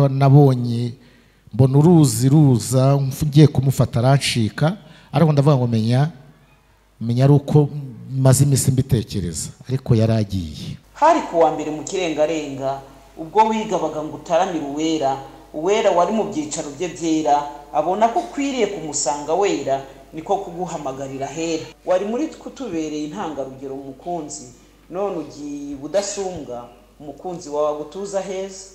Nabonye mbona uruzi ruza ngiye kumufata arancika, ariko ndavuga ngo menya ari uko maze iminsi mbitekereza, ariko yaragiye. Hari kuwa mbere mu kirengarenga ubwo wigabaga ngo utaramire uwera, uwera wari mu byicaro bye byera, abona ko ukwiriye kumusanga wera, niko kuguhamagarira hera. Wari muri kutubereye intangarugero umukunzi, none ugiye budasumbwa, umukunzi wawe agutuza heza.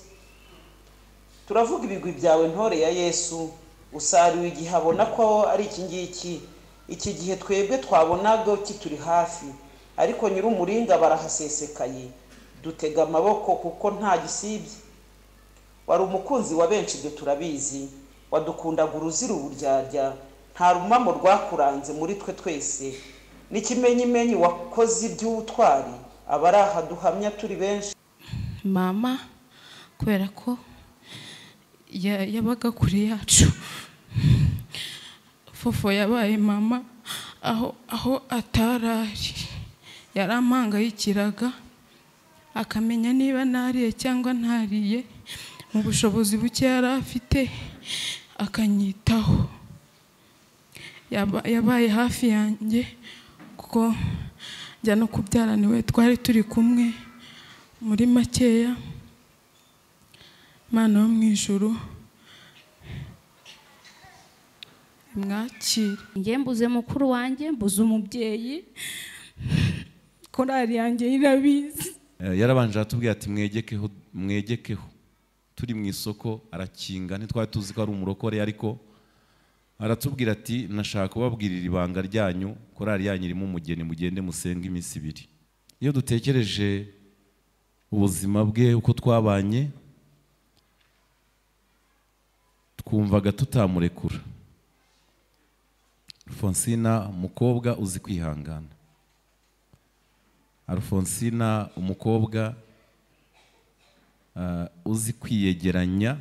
Turavuga ibigwi byawe ntore ya Yesu, usariwe igihe abona ko ari iki ngiki, iki gihe twebwe twabonaga kituri hafi, ariko nyir'umuringa barahasesekaye, dutega amaboko kuko nta gisibye. Wari umukunzi wa benshi ibyo turabizi, wadukundaga uruzira uburyarya, nta rumamo rwakuranze muri twe twese, n'ikimenyimenyi wakoze iby'ubutwari, abari aha duhamya turi benshi. Mama kubera ko yabaga kure yacu, Fofo yabaye mama aho atarari, yarampangayikiraga akamenya niba nariye cyangwa ntariye, mu bushobozi buke yari afite akanyitaho. Yabaye hafi yanjye kuko njya no kubyara niwe twari turi kumwe. Muri makeya, Imana yo mu ijuru imwakire. Njye mbuze mukuru wanjye, mbuze umubyeyi, korali yanjye irabizi. Yarabanje atubwiye ati mwegekeho, mwegekeho. Turi mu isoko arakinga, ntitwari tuzi ko ari umurokore, ariko aratubwira ati nashaka kubabwirira ibanga ryanyu, korali yanyu irimo umugeni, mugende musenge iminsi ibiri. Iyo dutekereje ubuzima bwe uko twabanye, twumvaga tutamurekura. Alphonsina umukobwa uzi kwihangana, Alphonsina umukobwa uzi kwiyegeranya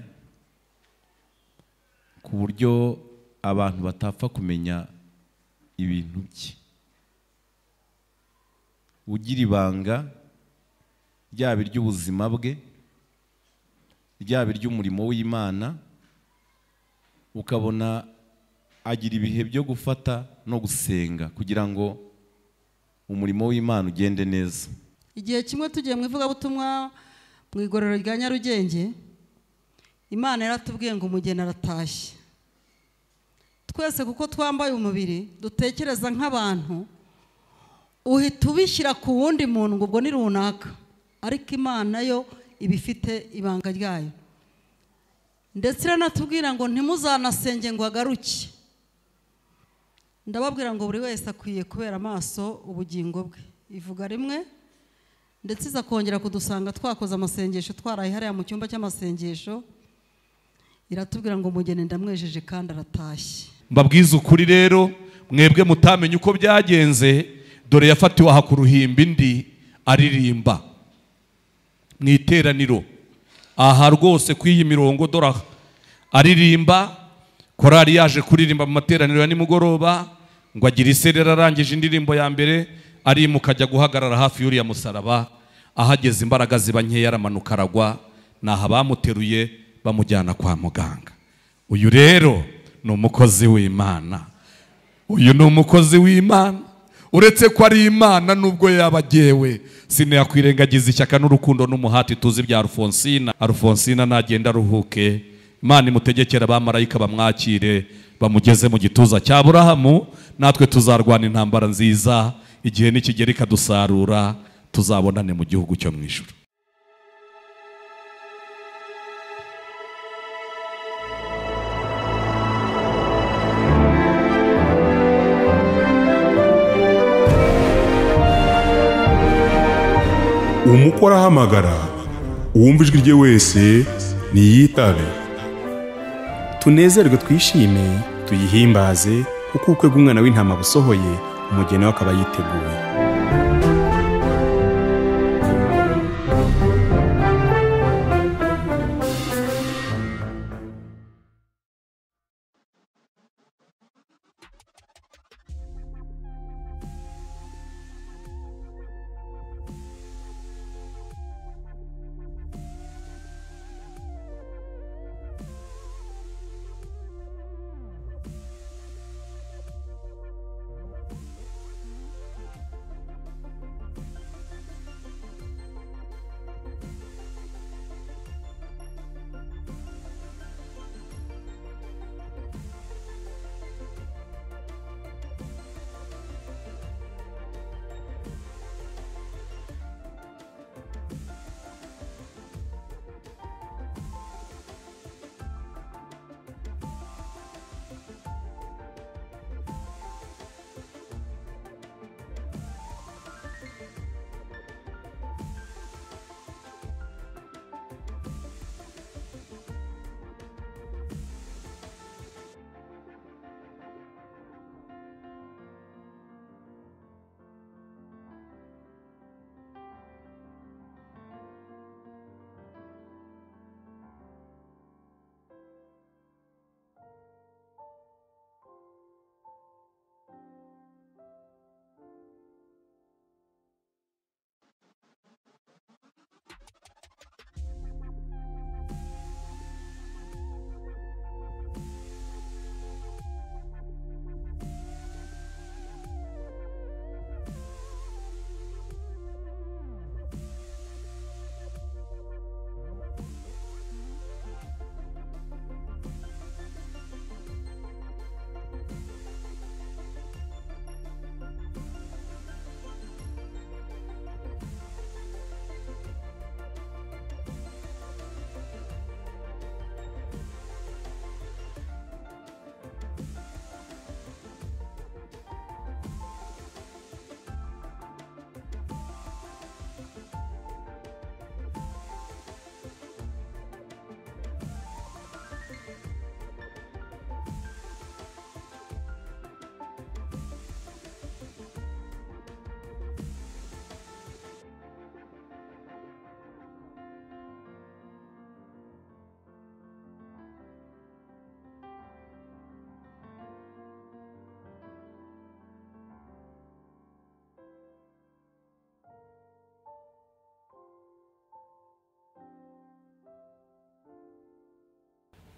ku buryo abantu batapfa kumenya ibintu bye, ugira ibanga ryaba iry'ubuzima bwe, ryaba iry'umurimo w'Imana, ukabona agira ibihe byo gufata no gusenga kugira ngo umurimo w'Imana ugende neza. Igihe kimwe tugiye mu ivugabutumwa mu igororero rya Nyarugenge, Imana yaratubwiye ngo umugeni aratashye. Twese kuko twambaye umubiri dutekereza nk'abantu, uhita ubishyira ku wundi muntu ngo ubwo ni runaka, ariko Imana yo ibifite ibanga ryayo. Ndetse iranatubwira ngo ntimuzanasenge ngo agaruke. Ndababwira ngo buri wese akwiye kubera amaso ubugingo bwe. Ivuga rimwe, ndetse iza kongera kudusanga twakoze amasengesho, twaraye hariya mu cyumba cy'amasengesho, iratubwira ngo umugeni ndamwejeje kandi aratashye. Mbabwiza ukuri rero, mwebwe mutamenye uko byagenze, dore yafatiwe aha ku ruhimbi indi aririmba mu iteraniro aha rwose kw'iyi mirongo, dore aririmba. Korali yaje kuririmba mu materaniro ya nimugoroba, ngo agira iserera, arangije indirimbo ya mbere arimuka ajya guhagarara hafi y'uriya musaraba. Ahageze imbaraga ziba nkeya, aramanuka aragwa, naha bamuteruye bamujyana kwa muganga. Uyu rero ni umukozi w'Imana, uyu ni umukozi w'Imana. Uretse ko ari Imana nubwo yabagewe, sinakwirengagiza ishyaka n'urukundo n'umuhati tuzi bya Alphonsina. Alphonsina nagenda aruhuke, Imana imutegekera abamarayika bamwakire, bamugeze mu gituza cya Aburahamu. Natwe tuzarwana intambara nziza, igihe nikigera ikadusarura, tuzabonane mu gihugu cyo mu ijuru. Umukora ahamagara, uwumva ijwi rye wese niyitabe. Tunezerwe twishime, tuyihimbaze, kuko ubukwe bw'umwana w'intama busohoye, umugeni we akaba yiteguye.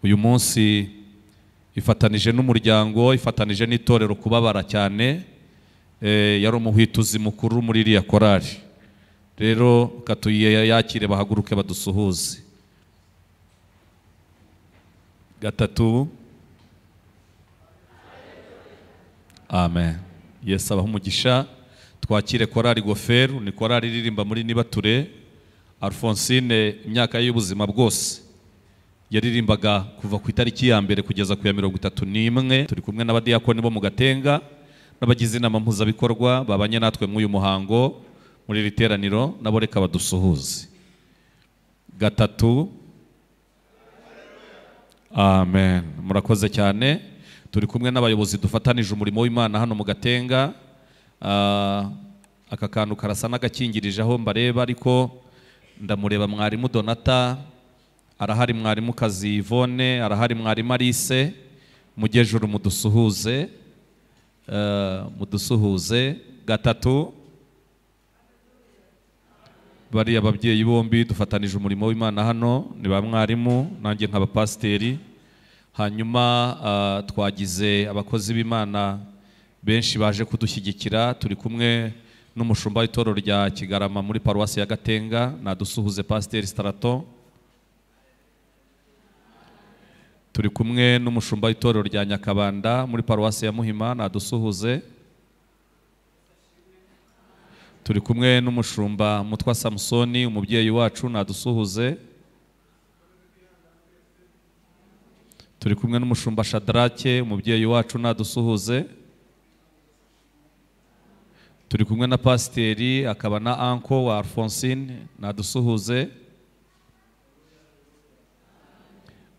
Uyu munsi ifatanije n'umuryango, ifatanije n'itorero kubabara cyane. Yari umuhwituzi mukuru muri iriya korali. Rero katuye yakire bahaguruke badusuhuze. Gatatu. Amen. Yesu abahe umugisha. Twakire korali Goferu, ni korali iririmba muri Nibature. Alphonsine imyaka y'ubuzima bwose yaririmbaga kuva ku itariki ya mbere kugeza ku ya 31. Turi kumwe n'abadiyakoni bo mu Gatenga n'abagize inama mpuzabikorwa babanye natwe muri uyu muhango muri iri teraniro, nabo reka badusuhuze. Gatatu. Amen. Murakoze cyane. Turi kumwe n'abayobozi dufatanije umurimo w'Imana hano mu Gatenga. Aka kantu karasa n'agakingirije aho mbareba, ariko ndamureba mwarimu Donata arahari, mwarimu kazi Yvonne arahari, mwarimu Alice. Mujejuru mudusuhuze, mudusuhuze. Gatatu. Bariya ababyeyi bombi dufatanije umurimo w'Imana hano ni ba mwarimu nanjye nkaba pasiteri. Hanyuma twagize abakozi b'Imana benshi baje kudushyigikira. Turi kumwe n'umushumba w'itorero rya Kigarama muri paruwasi ya Gatenga, nadusuhuze pasiteri Straton. Turi kumwe n'umushumba w'itorero rya Nyakabanda muri paruwasi ya Muhima, nadusuhuze. Turi kumwe n'umushumba Mutwa Samsoni, umubyeyi wacu, nadusuhuze. Turi kumwe n'umushumba Shadrake, umubyeyi wacu, nadusuhuze. Turi kumwe na pasiteri akaba na anko wa Alphonsine, nadusuhuze.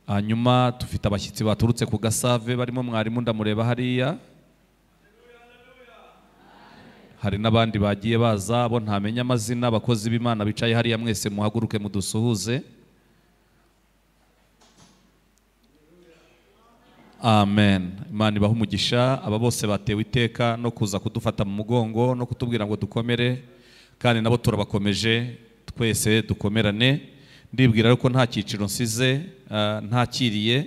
Hanyuma tufite abashyitsi baturutse ku Gasave barimo mwarimu ndamureba hariya. Hari n'abandi bagiye baza bo ntamenya amazina, abakozi b'Imana bicaye hariya, mwese muhaguruke mudusuhuze. Amen. Imana ibahe umugisha. Aba bose batewe iteka no kuza kudufata mu mugongo no kutubwira ngo dukomere, kandi nabo turabakomeje, twese dukomerane. Ndibwira ko nta cyiciro nsize ntakiriye.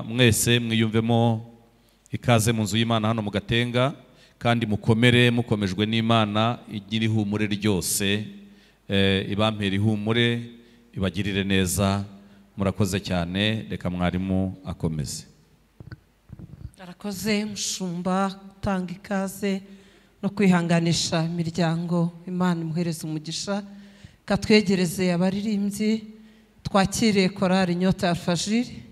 Mwese mwiyumvemo ikaze mu nzu y'Imana hano mu Gatenga, kandi mukomere mukomejwe n'Imana igira ihumure ryose, ibampera ihumure, ibagirire neza. Murakoze cyane. Reka mwarimu akomeze. Arakoze mushumba gutanga ikaze no kwihanganisha imiryango. Imana imuhereze umugisha. Katwegereze abaririmbyi, twakire korali Inyota ya Alfajiri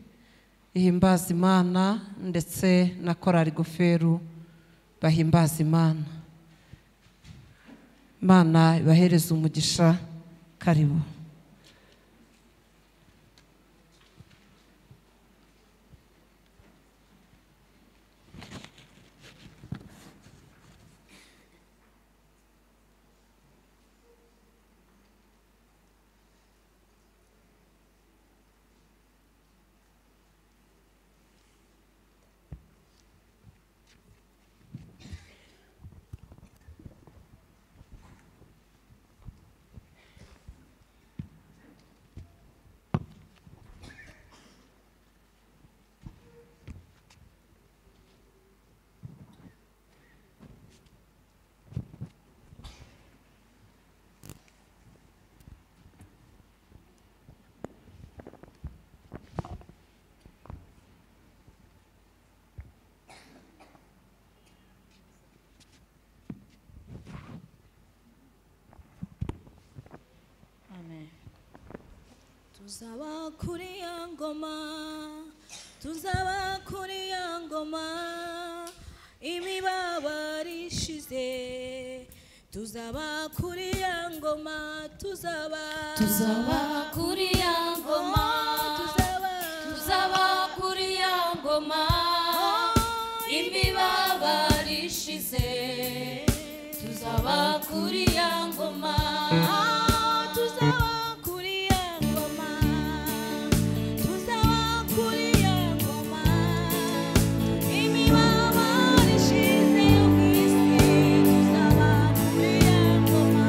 ihimbaza Imana, ndetse na korali Goferu bahimbaza Imana. Imana ibahereze umugisha. Karibu. Tuzaba kuri ya ngoma, tuzaba kuri ya ngoma, imibabaro ishize. Tuzaba kuri ya ngoma, tuzaba kuri ya ngoma, tuzaba kuri ya ngoma, imibabaro ishize. Tuzaba kuri ya ngoma, tuzaba kuri ya ngoma, tuzaba kuri ya ngoma, imibabaro ishize yo ku isi. Tuzaba kuri ya ngoma,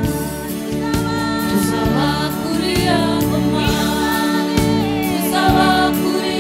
tuzaba kuri ya ngoma, tuzaba kuri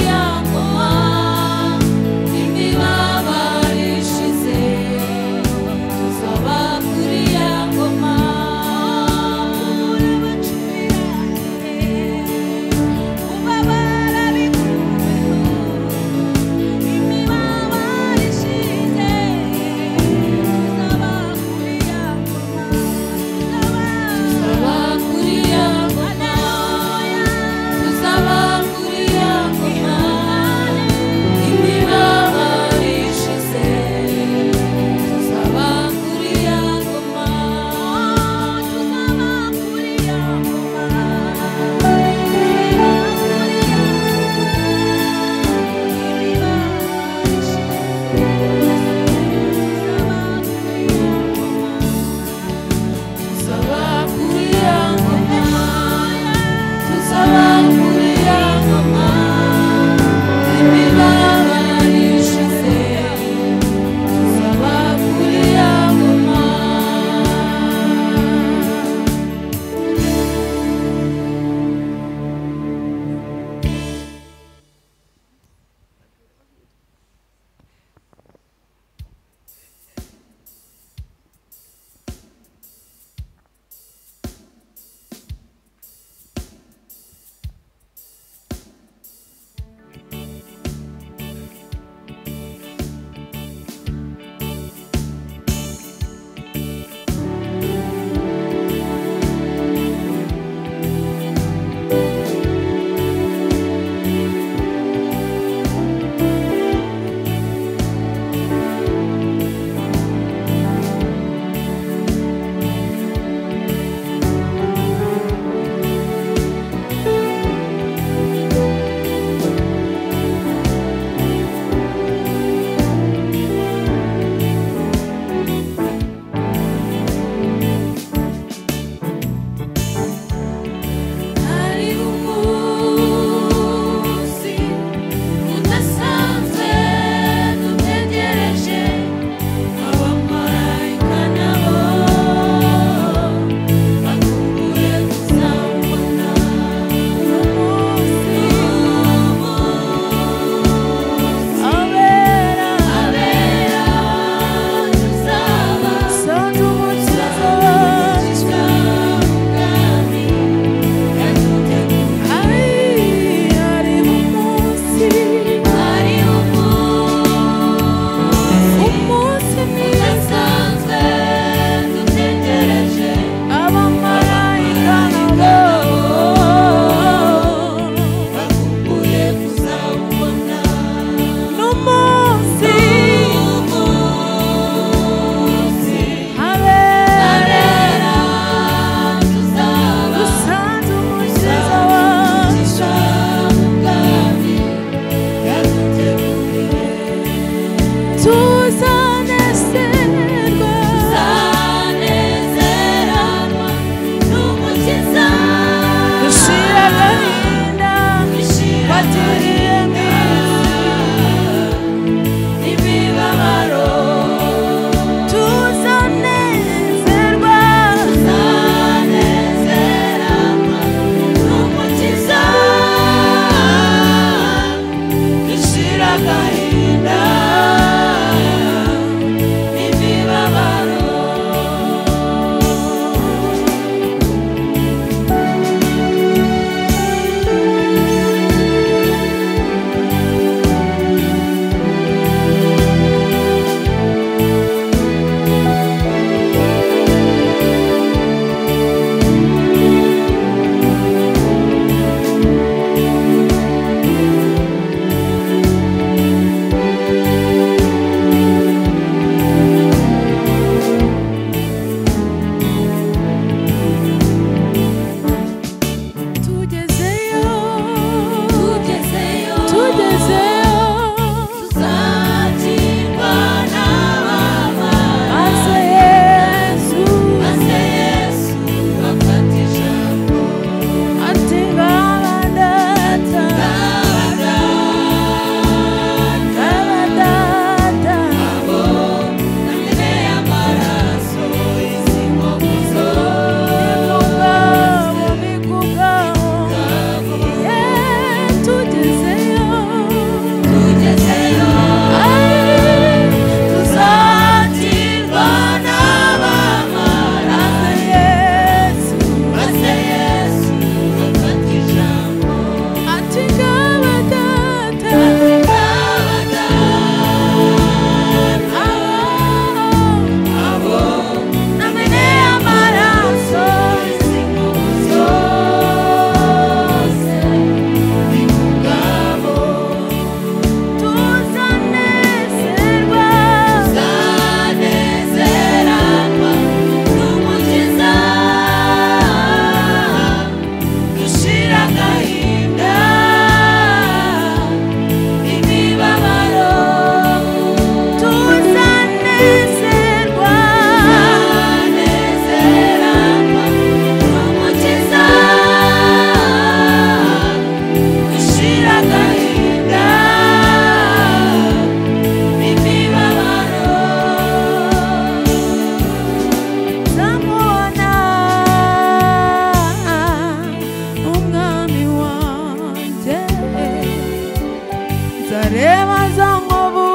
Nzareba za nkovu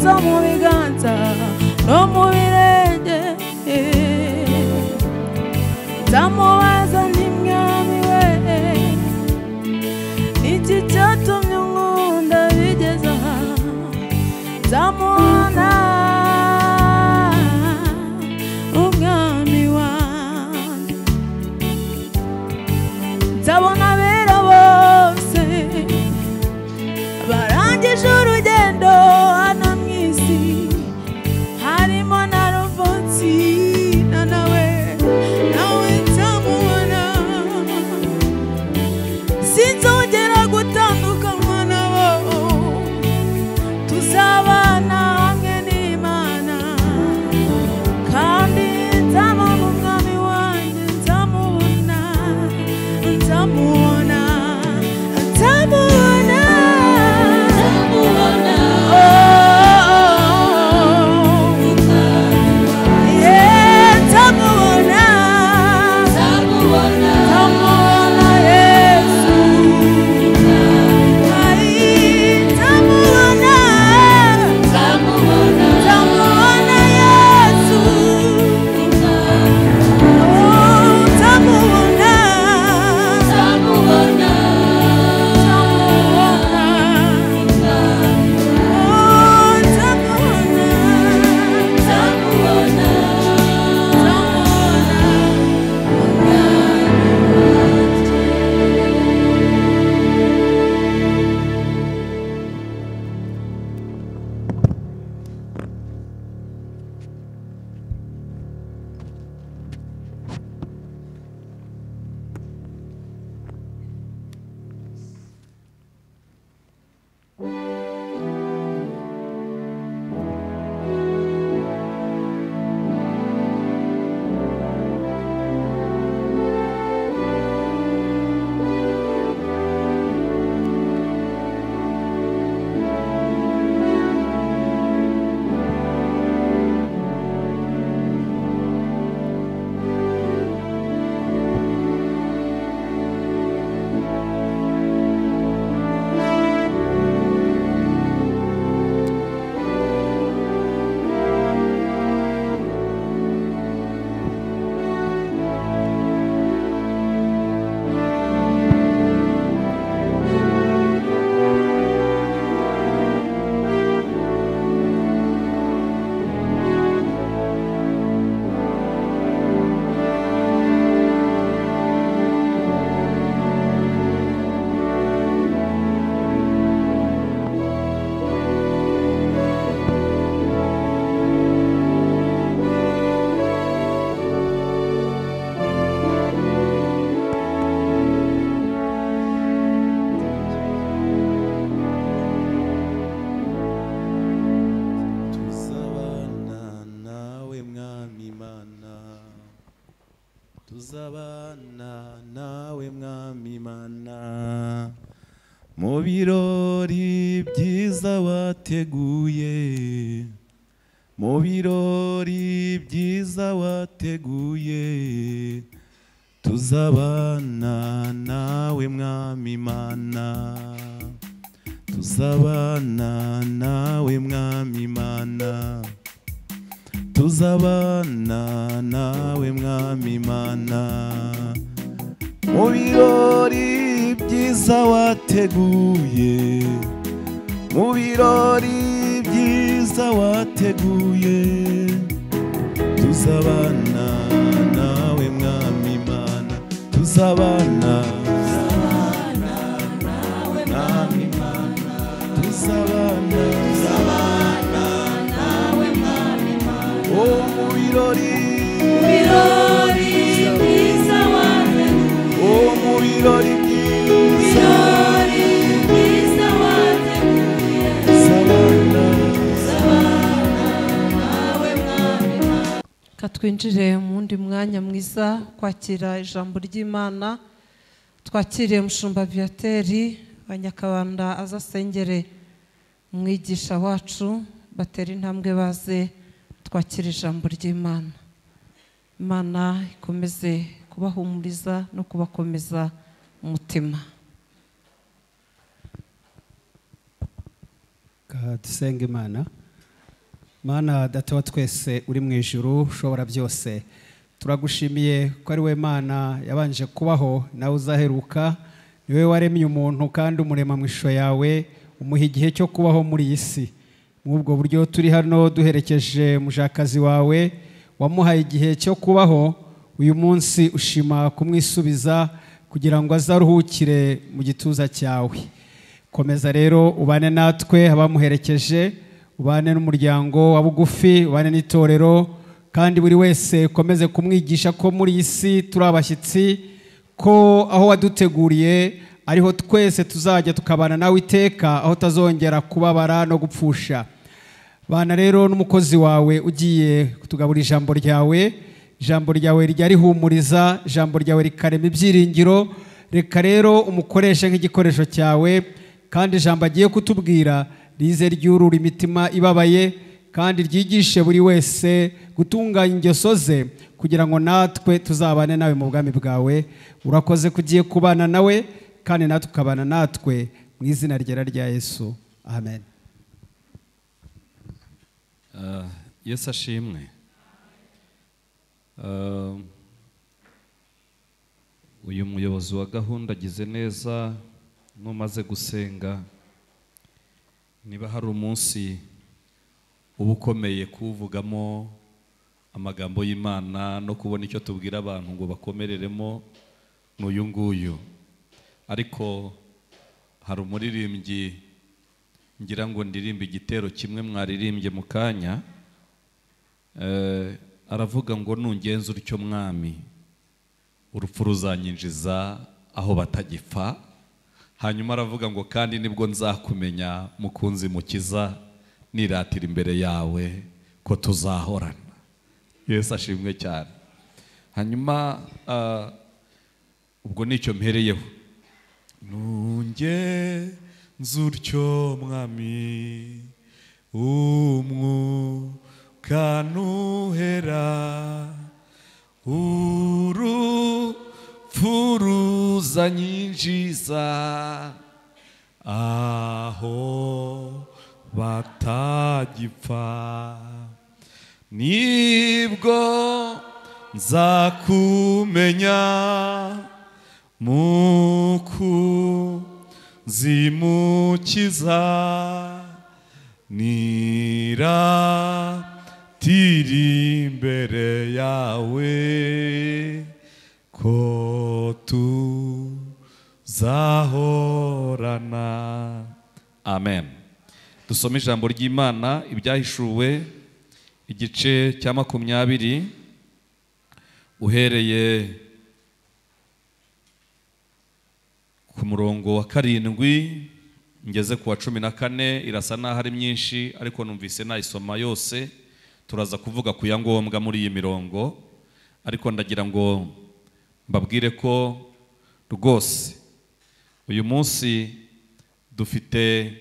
zo mu biganza no mu birenge. Nzamubaza nti mwami we, iki cyatumye unkunda bigeze aha? Nzamubona umwami wanjye. Nzabona abera bose barangije urugendo hano mu isi, harimo na Ruvonsina, nawe nawe nzamubona. Sinzongera gutandukanywa nabo, tuzabana hamwe n'Imana, kandi nzabona umwami wanjye. Nzamubona, nzamubona, nzamubona, nzamubona. Oh, yeah, nzamubona, nzamubona, nzamubona Yesu. Ai, nzamubona, nzamubona, nzamubona Yesu. Oh, nzamubona, nzamubona, nzamubona. Oh, nzamubona, nzamubona, nzamubona. Tuzabana nawe mwami Mana, tuzabana nawe mwami Mana, mu birori byiza wateguye, mu birori byiza wateguye, tuzabana nawe mwami Mana, tuzabana nawe mwami Mana, tuzabana nawe mwami Mana, mu birori byiza wateguye, mu birori byiza wateguye, tuzabana nawe mwami Mana, tuzabana nawe mwami Mana, tuzabana nawe mwami Mana, oh mu birori, Birori byiza wateguye, oh mu birori byiza, birori byiza wateguye, tuzabana. tuzabana nawe mwami Mana. Reka twinjire mu wundi mwanya mwiza kwakira ijambo ry'Imana. Twakiriye umushumba Viateri wa Nyakabanda azasengere umwigisha wacu, batera intambwe baze twakira ijambo ry'Imana. Imana ikomeze kubahumuriza no kubakomeza umutima. Reka dusenge Imana. Mana Data wa twese uri mu ijuru ushobora byose, turagushimiye ko ari we Mana yabanje kubaho nawe uzaheruka. Ni wowe waremye umuntu kandi umurema mu ishusho yawe, umuha igihe cyo kubaho muri iyi si. Muri ubwo buryo turi hano duherekeje mujakazi wawe wamuhaye igihe cyo kubaho, uyu munsi ushima kumwisubiza kugira ngo azaruhukire mu gituza cyawe. Komeza rero ubane natwe abamuherekeje, ubane n'umuryango wa bugufi, ubane n'itorero, kandi buri wese ukomeze kumwigisha ko muri iyi si turi abashyitsi, ko aho waduteguriye ariho twese tuzajya tukabana nawe iteka, aho utazongera kubabara no gupfusha. Bana rero n'umukozi wawe ugiye kutugabura ijambo ryawe, ijambo ryawe rijya rihumuriza, ijambo ryawe rikarema ibyiringiro. Reka rero umukoreshe nk'igikoresho cyawe, kandi ijambo agiye kutubwira rize ryurura imitima ibabaye, kandi ryigishe buri wese gutunganya ingeso ze, kugira ngo natwe tuzabane nawe mu bwami bwawe. Urakoze kugiye kubana nawe, kandi natwe ukabana natwe, mu izina ryera rya Yesu, amen. Yesu ashimwe. Uyu muyobozi wa gahunda agize neza numaze gusenga. Niba hari umunsi uba ukomeye kuwuvugamo amagambo y'Imana no kubona icyo tubwira abantu ngo bakomereremo, n'uyu nguyu. Ariko hari umuririmbyi ngira ngo ndirimbe igitero kimwe mwaririmbye mu kanya, aravuga ngo nungenza utyo mwami, urupfu ruzanyinjiza aho batagipfa. Hanyuma aravuga ngo kandi nibwo nzakumenya mukunzi mukiza, niratira imbere yawe ko tuzahorana. Yesu ashimwe cyane. Hanyuma ubwo nicyo mpereyeho, nungenza utyo mwami, umwuka ntuhera, urupfu ruzanyinjiza aho batagipfa, nibwo nzakumenya mukunzi mukiza, niratira imbere yawe ko tuzahorana. Amen. Dusome ijambo ry'Imana, ibyahishuwe igice cya 20 uhereye ku murongo wa 7 ngeze ku wa 14. Irasa naho ari myinshi ariko numvise nayisoma yose. Turaza kuvuga ku ya ngombwa muri iyi mirongo, ariko ndagira ngo mbabwire ko rwose uyu munsi dufite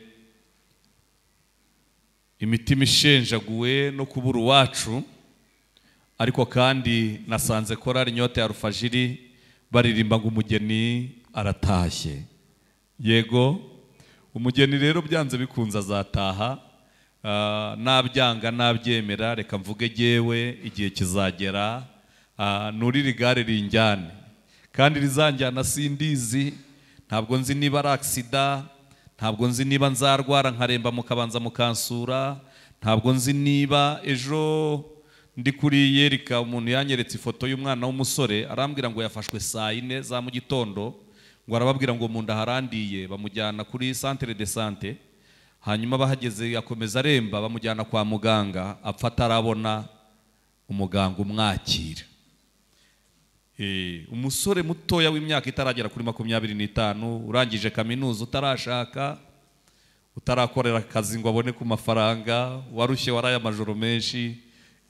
imitima ishenjaguwe no kubura uwacu. Ariko kandi nasanze korali Inyota ya Rufajiri baririmba ngo umugeni aratashye. Yego, umugeni rero byanze bikunze azataha, nabyanga nabyemera, reka mvuge jyewe igihe kizagera nurira igare rinjyane, kandi rizanjyana sindizi, ntabwo nzi niba ari aksida, ntabwo nzi niba nzarwara nkaremba mukabanza mukansura, ntabwo nzi niba ejo ndi kuri yerika umuntu yanyeretse ifoto y'umwana w'umusore arambwira ngo yafashwe saa 4 za mu gitondo, ngo arababwira ngo munda harandiye, bamujyana kuri centre de santé, hanyuma bahageze yakomeza aremba bamujyana kwa muganga, apfa atarabona umuganga umwakira. Umusore mutoya w'imyaka itaragera kuri 25, urangije kaminuza, utarashaka, utarakorera akazi ngo abone ku mafaranga, warushye waraye amajoro menshi,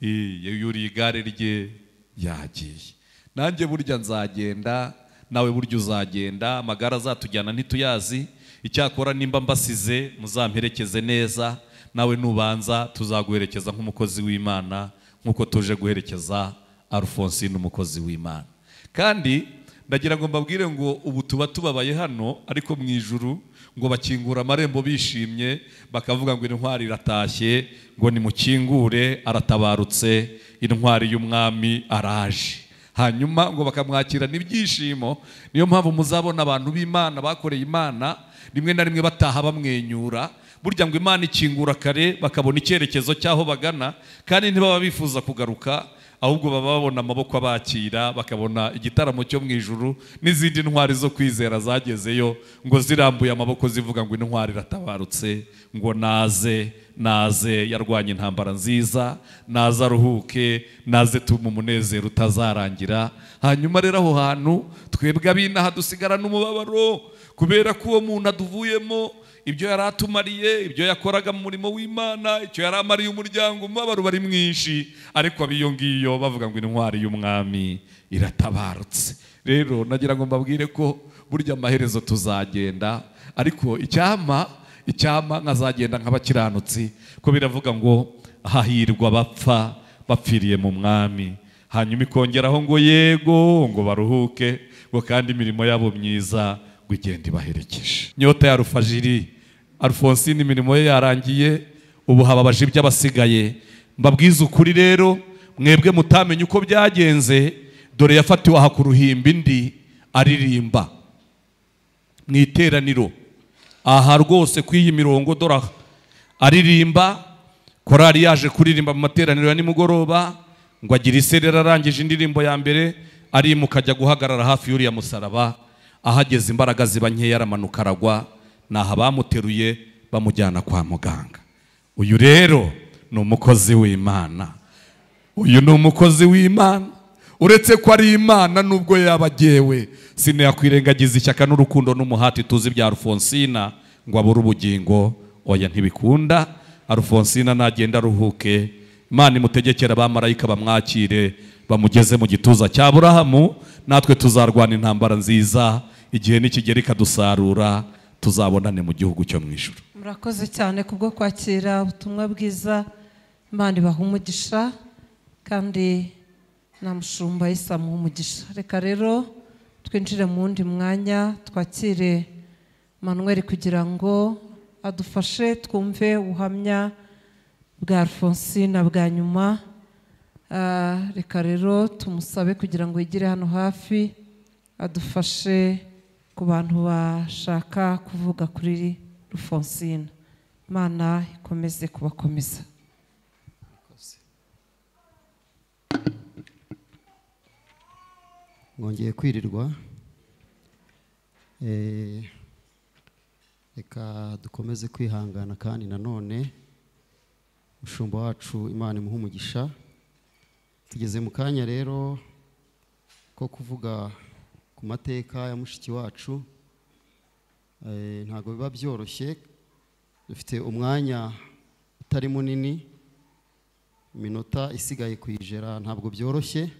yuriye igare rye yagiye. Nanjye burya nzagenda, nawe burya uzagenda, amagara azatujyana ntituyazi. Icyakora nimba mbasize muzamperekeze neza, nawe nubanza tuzaguherekeza nk'umukozi w'Imana, nk'uko tuje guherekeza Alphonsine umukozi w'Imana. Kandi Ndagira ngo mbabwire ngo ubu tuba tubabaye hano, ariko mu ijuru ngo bakingura amarembo bishimye, bakavuga ngo intwari iratashye, ngo nimukingure aratabarutse, intwari y'umwami araje. Hanyuma ngo bakamwakira n'ibyishimo. Niyo mpamvu muzabona abantu b'Imana bakoreye Imana rimwe na rimwe bataha bamwenyura. Burya ngo Imana ikingura kare bakabona icyerekezo cy'aho bagana, kandi ntibaba bifuza kugaruka, ahubwo baba babona amaboko abakira, bakabona igitaramo cyo mu ijuru n'izindi ntwari zo kwizera zagezeyo, ngo zirambuye amaboko zivuga ngo intwari iratabarutse, ngo naze naze yarwanye intambara nziza, naze aruhuke, naze tuma umunezero utazarangira. Hanyuma rero aho hantu twebwe abinaha dusigara n'umubabaro, kubera ko uwo muntu aduvuyemo, ibyo yari atumariye, ibyo yakoraga mu murimo w'Imana, icyo yari amariye umuryango, umubabaro bari mwinshi. Ariko abiyo ngiyo bavuga ngo intwari y'umwami iratabarutse. Rero nagira ngo mbabwire ko burya amaherezo tuzagenda, ariko icyama nkazagenda nk'abakiranutsi, ko biravuga ngo hahirwa bapfa bapfiriye mu mwami. Hanyuma ikongeraho ngo yego, ngo baruhuke, ngo kandi imirimo yabo myiza ngo igende ibaherekeje. Nyota ya Rufajiri Alphonsine imirimo ye yarangiye, ubu hababaje iby'abasigaye. Mbabwiza ukuri rero, mwebwe mutamenye uko byagenze, dore yafatiwe aha ku ruhimbi indi aririmba mu iteraniro aha rwose kw'iyi mirongo, dore aha aririmba. Korali yaje kuririmba mu materaniro ya nimugoroba, ngo agira iserera, arangije indirimbo ya mbere arimuka ajya guhagarara hafi y'uriya musaraba. Ahageze imbaraga ziba nkeya, aramanuka aragwa. Naha bamuteruye bamujyana kwa muganga. Uyu rero ni umukozi w'Imana. Uyu ni umukozi w'Imana. Uretse ko ari Imana nubwo yabagewe, sinakwirengagiza ishyaka n'urukundo n'umuhati tuzi bya Alphonsina ngo abure ubugingo. Oya, ntibikunda. Alphonsina nagenda aruhuke, Imana imutegekera abamarayika bamwakire, bamugeze mu gituza cya Aburahamu. Natwe tuzarwana intambara nziza, igihe nikigera ikadusarura, tuzabonane mu gihugu cyo mu ijuru. Murakoze cyane kubwo kwakira ubutumwa bwiza. Imana ibaha umugisha, kandi na mushumba isamuha umugisha. Reka rero twinjire mu wundi mwanya, twakire Manuel kugira ngo adufashe twumve ubuhamya bwa Alphonsine bwa nyuma. Reka rero tumusabe kugira ngo yigire hano hafi adufashe ku bantu bashaka kuvuga kuri Alphonsine. Imana ikomeze kubakomeza. Mwongeye kwirirwa. Reka dukomeze kwihangana, kandi nanone mushumba wacu Imana imuhe umugisha. Tugeze mu kanya rero ko kuvuga ku mateka ya mushiki wacu. Ntago biba byoroshye, dufite umwanya utari munini, iminota isigaye kuyijera ntabwo byoroshye,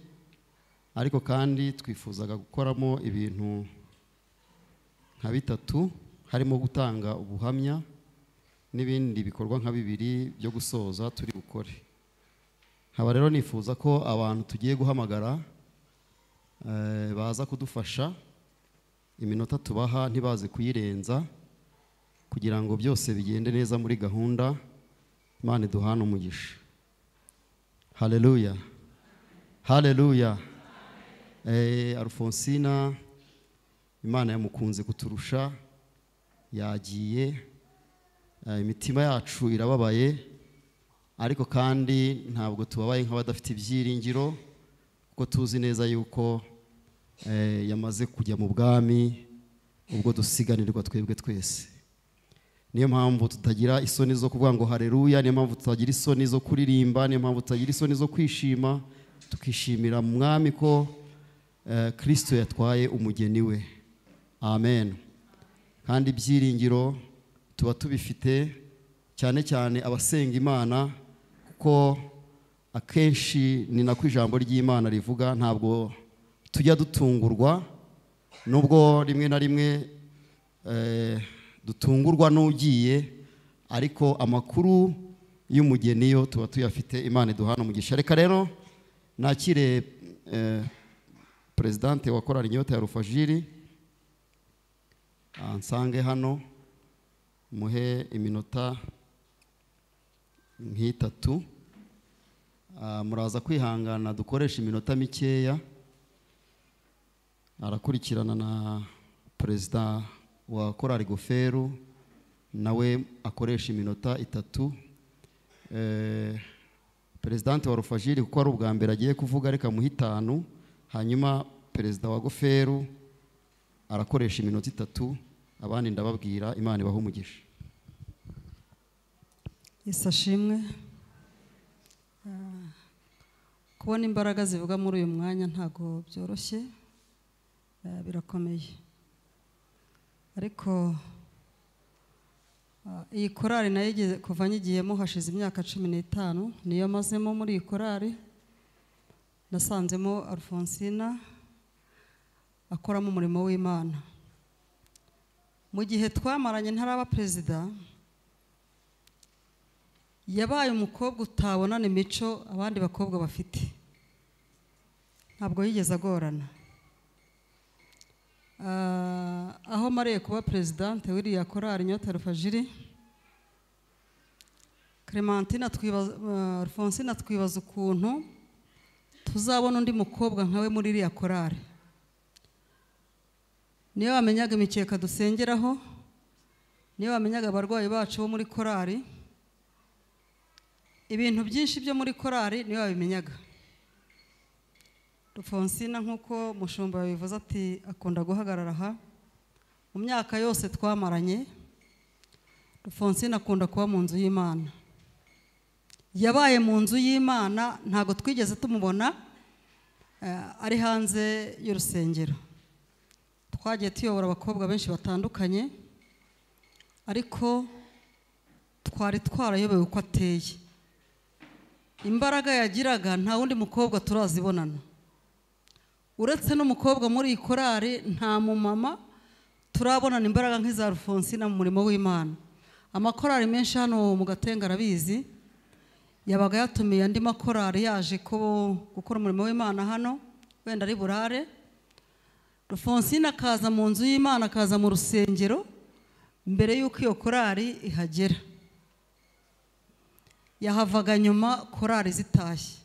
ariko kandi twifuzaga gukoramo ibintu nka bitatu, harimo gutanga ubuhamya n'ibindi bikorwa nka bibiri byo gusoza turi bukore. Nkaba rero nifuza ko abantu tugiye guhamagara baza kudufasha, iminota tubaha ntibaze kuyirenza, kugira ngo byose bigende neza muri gahunda. Imana iduhane umugisha. Haleluya, haleluya. Alphonsina Imana yamukunze kuturusha, yagiye. Imitima yacu irababaye, ariko kandi ntabwo tubabaye nk'abadafite ibyiringiro, kuko tuzi neza yuko yamaze kujya mu bwami, ubwo dusiganirwa twebwe twese. Niyo mpamvu tutagira isoni zo kuvuga ngo haleluya, niyo mpamvu tutagira isoni zo kuririmba, niyo mpamvu tutagira isoni zo kwishima, tukishimira mu mwami ko Kristo yatwaye umugeni we. Amen. Kandi ibyiringiro tuba tubifite, cyane cyane abasenga Imana, kuko akenshi ni nako ijambo ry'Imana rivuga, ntabwo tujya dutungurwa, nubwo rimwe na rimwe dutungurwa n'ugiye, ariko amakuru y'umugeni yo tuba tuyafite. Imana iduhana umugisha. Reka rero nakire Presidente wa korali Inyota ya Rufajiri ansange hano muhe iminota nk'itatu. Muraza kwihangana dukoresha iminota mikeya. Arakurikirana na perezida wa korali Goferu, nawe akoresha iminota 3. Presidente wa Rufajiri kuko ari ubwa mbere agiye kuvuga reka muhe 5, hanyuma perezida wa Goferu arakoresha iminota 3, abandi ndababwira. Imana ibahe umugisha. Yesu ashimwe. Kubona imbaraga zivuga muri uyu mwanya ntago byoroshye, birakomeye. Ariko iyi korali nayo kuva nyigiyemo hashize imyaka 15, niyo mazemo muri iyi korali. Nasanzemo Alphonsina akoramo umurimo w'Imana. Mu gihe twamaranye ntaraba perezida, yabaye umukobwa utabonana imico abandi bakobwa bafite. Ntabwo yigeze agorana. Aho mariye kuba presidente w'iriya korali Inyota Rufajiri, Clementine twibaza, Alphonsine twibaza ukuntu tuzabona undi mukobwa nkawe muri iriya korali. Niyo wamenyaga imikeka dusengeraho, niyo wamenyaga abarwayi bacu bo muri korali, ibintu byinshi byo muri korali niyo wabimenyaga. Alphonsine nkuko mushumba yabivuze ati akunda guhagarara aha, mu myaka yose twamaranye Alphonsine akunda kuba mu nzu y'Imana. Yabaye mu nzu y'Imana, ntago twigeze tumubona ari hanze y'urusengero. Twagiye tuyobora abakobwa benshi batandukanye, ariko twari twarayobewe uko ateye. Imbaraga yagiraga nta wundi mukobwa turazibonana. Uretse n'umukobwa muri iyi korali nta mumama turabonana imbaraga nk'iza Alphonsine mu murimo w'Imana. Amakorali menshi hano mu Gatenga arabizi, yabaga yatumiye andi makorali yaje gukora umurimo w'Imana hano, wenda ari burare. Alphonsine akaza mu nzu y'Imana, akaza mu rusengero mbere y'uko iyo korali ihagera. Yahavaga nyuma korali zitashye.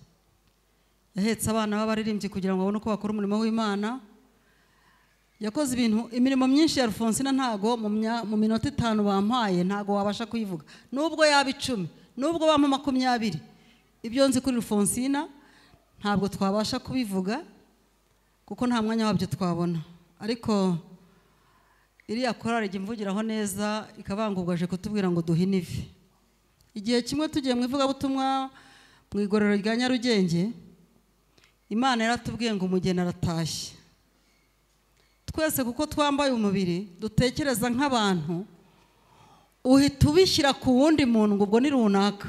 Yahetse abana b'abaririmbyi kugira ngo babone uko bakora umurimo w'Imana. Yakoze ibintu, imirimo myinshi ya Alphonsine ntago mu minota 5 bampaye ntago wabasha kuyivuga, nubwo yaba 10, nubwo bampa 20. Ibyo nzi kuri Alphonsine ntabwo twabasha kubivuga kuko nta mwanya wabyo twabona. Ariko iriya korali ijya imvugiraho neza, ikabangubwaje kutubwira ngo duhine ivi. Igihe kimwe tugiye mu ivugabutumwa mu igororero rya Nyarugenge, Imana yaratubwiye ngo umugeni aratashye. Twese kuko twambaye umubiri dutekereza nk'abantu, uhita ubishyira ku wundi muntu ngo ubwo ni runaka,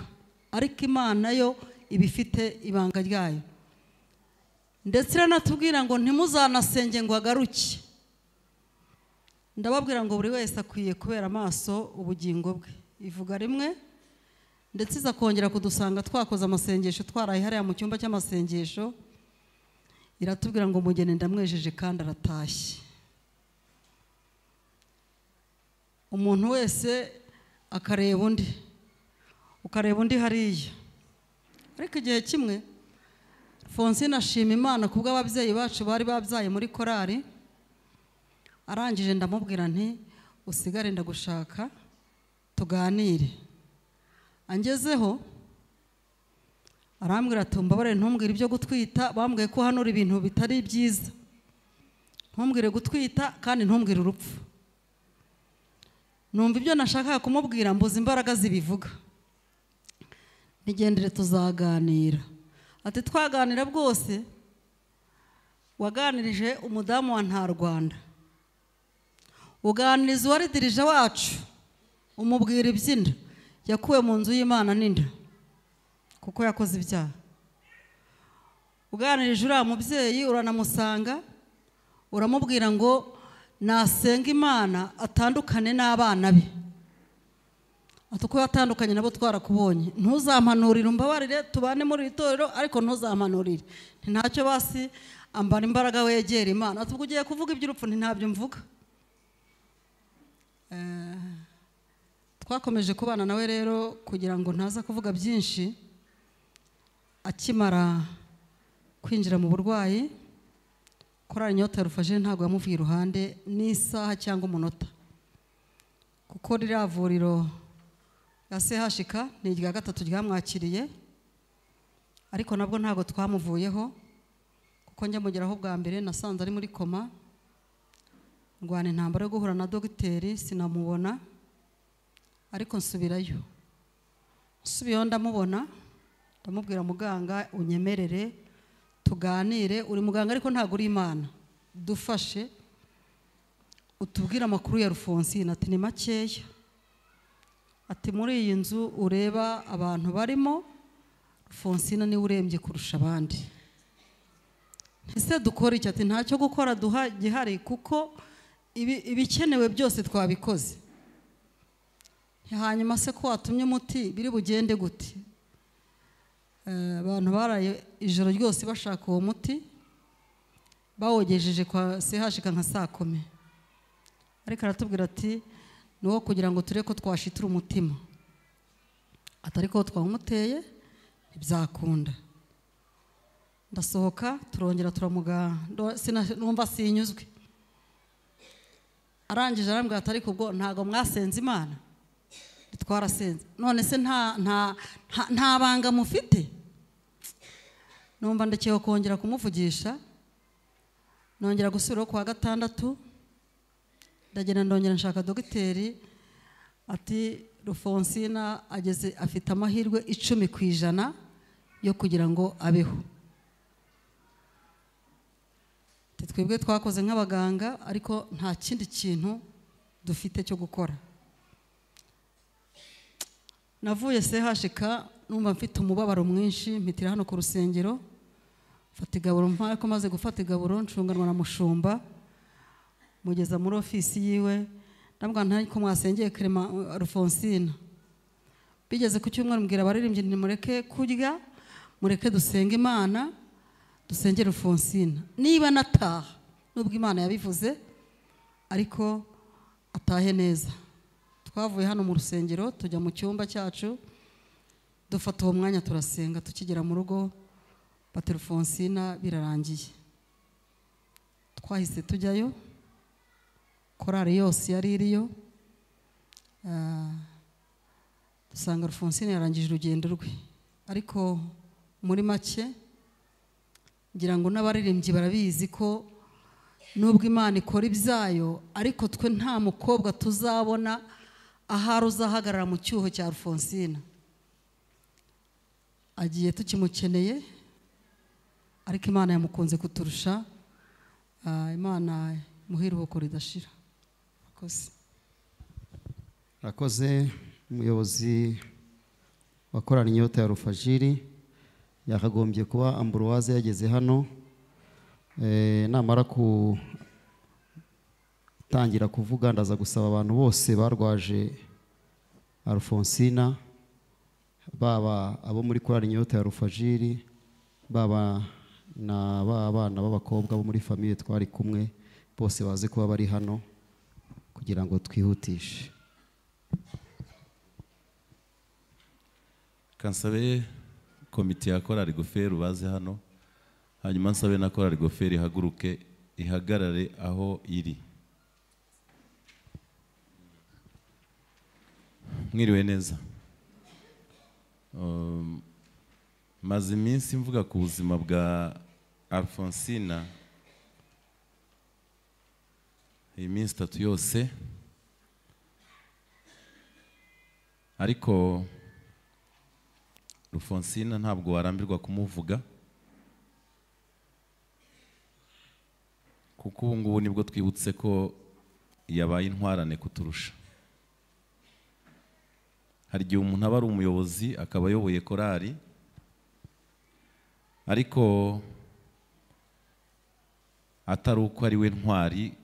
ariko Imana yo ibifite ibanga ryayo. Ndetse iranatubwira ngo ntimuzanasenge ngo agaruke. Ndababwira ngo buri wese akwiye kubera amaso ubugingo bwe. Ivuga rimwe, ndetse iza kongera kudusanga twakoze amasengesho, twaraye hariya mu cyumba cy'amasengesho, iratubwira ngo umugeni ndamwejeje kandi aratashye. Umuntu wese akareba undi, ukareba undi hariya. Ariko igihe kimwe Alphonsine ashima Imana kubwo ababyeyi bacu bari babyaye muri korali, arangije ndamubwira nti usigare ndagushaka tuganire. Angezeho arambwira ati mbabare ntumbwire ibyo gutwita, bambwiye ko hano ibintu bitari byiza, ntumbwire gutwita kandi ntumbwire urupfu. Numva ibyo nashakaga kumubwira mbuze imbaraga zibivuga. Nigendere tuzaganira. Ati twaganira bwose, waganirije umudamu wa Ntarwanda, uganiriza uwari dirija wacu, umubwira iby'inda yakuwe mu nzu y'Imana n'inda kuko yakoze ibyaha. Uganirije uriya mubyeyi uranamusanga, uramubwira ngo nasenga Imana atandukane n'abana be. Ati uko yatandukanye nabo twarakubonye, ntuzampanurire umbabarire tubane muri itorero, ariko ntuzampanurire. Ntacyo basi Ambara imbaraga wegera Imana. Ati ubwo ugiye kuvuga iby'urupfu? Nti ntabyo mvuga. Twakomeje kubana nawe rero kugira ngo ntaza kuvuga byinshi. Akimara kwinjira mu burwayi, korali Inyota ya Rufajiri ntabwo yamuvuye iruhande n'isaha cyangwa umunota, kuko ririya vuriro ya CHK ni irya gatatu ryamwakiriye, ariko nabwo ntabwo twamuvuyeho, kuko njya mugeraho bwa mbere nasanze ari muri koma, ndwana intambara yo guhura na dogiteri sinamubona, ariko nsubirayo. Nsubiyeyo ndamubona, ndamubwira muganga unyemerere tuganire, uri muganga ariko ntabwo uri Imana, dufashe utubwire amakuru ya Rufonsina. Ati ni makeya. Ati muri iyi nzu ureba abantu barimo, Rufonsina niwe urembye kurusha abandi. Ese dukora iki? Ati ntacyo gukora duha gihari, kuko ibikenewe byose twabikoze. Hanyuma se ko watumye umuti biri bugende gute? Abantu baraye ijoro ryose bashaka uwo muti, bawogejeje kwa CHK nka saa 10, ariko aratubwira ati nuwo kugira ngo turebe ko twashitura umutima, atari ko twamuteye ntibyakunda. Ndasohoka turongera turamuga, numva sinyuzwe. Arangije arambwira ati ariko ubwo ntago mwasenze Imana? Twarasenze. None se nta banga mufite? Numva ndekeye kongera kumuvugisha, nongera gusubiraho kuwa gatandatu, ndagenda ndongera nshaka dogiteri. Ati Rufonsina ageze afite amahirwe 10% yo kugira ngo abeho. Twebwe twakoze nk'abaganga, ariko nta kindi kintu dufite cyo gukora. Navuye CHK numva mfite umubabaro mwinshi, mpitira hano ku rusengero mfata igaburo, ariko maze gufata igaburo ncunganwa na mushumba, mugeza muri ofisi yiwe, ndamubwira nti ariko mwasengeye Clement Rufonsina. Bigeze ku cyumweru mbwira abaririmbyi nti mureke kurya, mureke dusenge Imana, dusengere Rufonsina. Niba nataha nubwo Imana yabivuze, ariko atahe neza. Twavuye hano mu rusengero tujya mu cyumba cyacu, dufata uwo mwanya turasenga. Tukigera mu rugo bati Rufonsina birarangiye. Twahise tujyayo, korali yose yari iriyo, dusanga Rufonsina yarangije urugendo rwe. Ariko muri make ngira ngo n'abaririmbyi barabizi ko nubwo Imana ikora ibyayo, ariko twe nta mukobwa tuzabona ahari uzahagarara mu cyuho cya Rufonsina. Agiye tukimukeneye, ariko Imana yamukunze kuturusha. Imana imuhe iruhuko ridashira. Murakoze. Murakoze. Umuyobozi wa korali Inyota ya Rufajiri yakagombye kuba Ambroise yageze hano. Namara kutangira kuvuga ndaza gusaba abantu bose barwaje Alfonsina, baba abo muri korali Inyota ya Rufajiri, baba na bana b'abakobwa bo muri famille twari kumwe, bose baze kuba bari hano kugira ngo twihutishe. Kansabe komite ya korali Goferu baze hano, hanyuma nsabe na korali Goferu ihaguruke ihagarare aho iri. Mwiriwe neza. Maze iminsi mvuga ku buzima bwa Alfonsina, iyi minsi itatu yose, ariko Rufonsina ntabwo warambirwa kumuvuga, kuko ubu ngubu nibwo twibutse ko yabaye intwarane kuturusha. Hari igihe umuntu aba ari umuyobozi akaba ayoboye korali, ariko atari uko ari we ntwari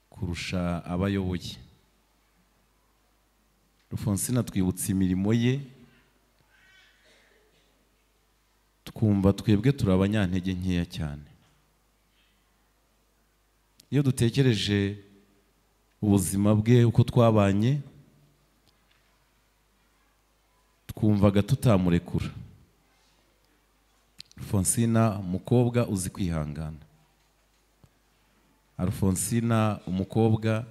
kurusha abayoboye. Rufonsina twibutse imirimo ye, twumva twebwe turi abanyantege nkeya cyane. Iyo dutekereje ubuzima bwe uko twabanye, twumvaga tutamurekura. Alfonsina umukobwa uzi kwihangana, Alfonsina umukobwa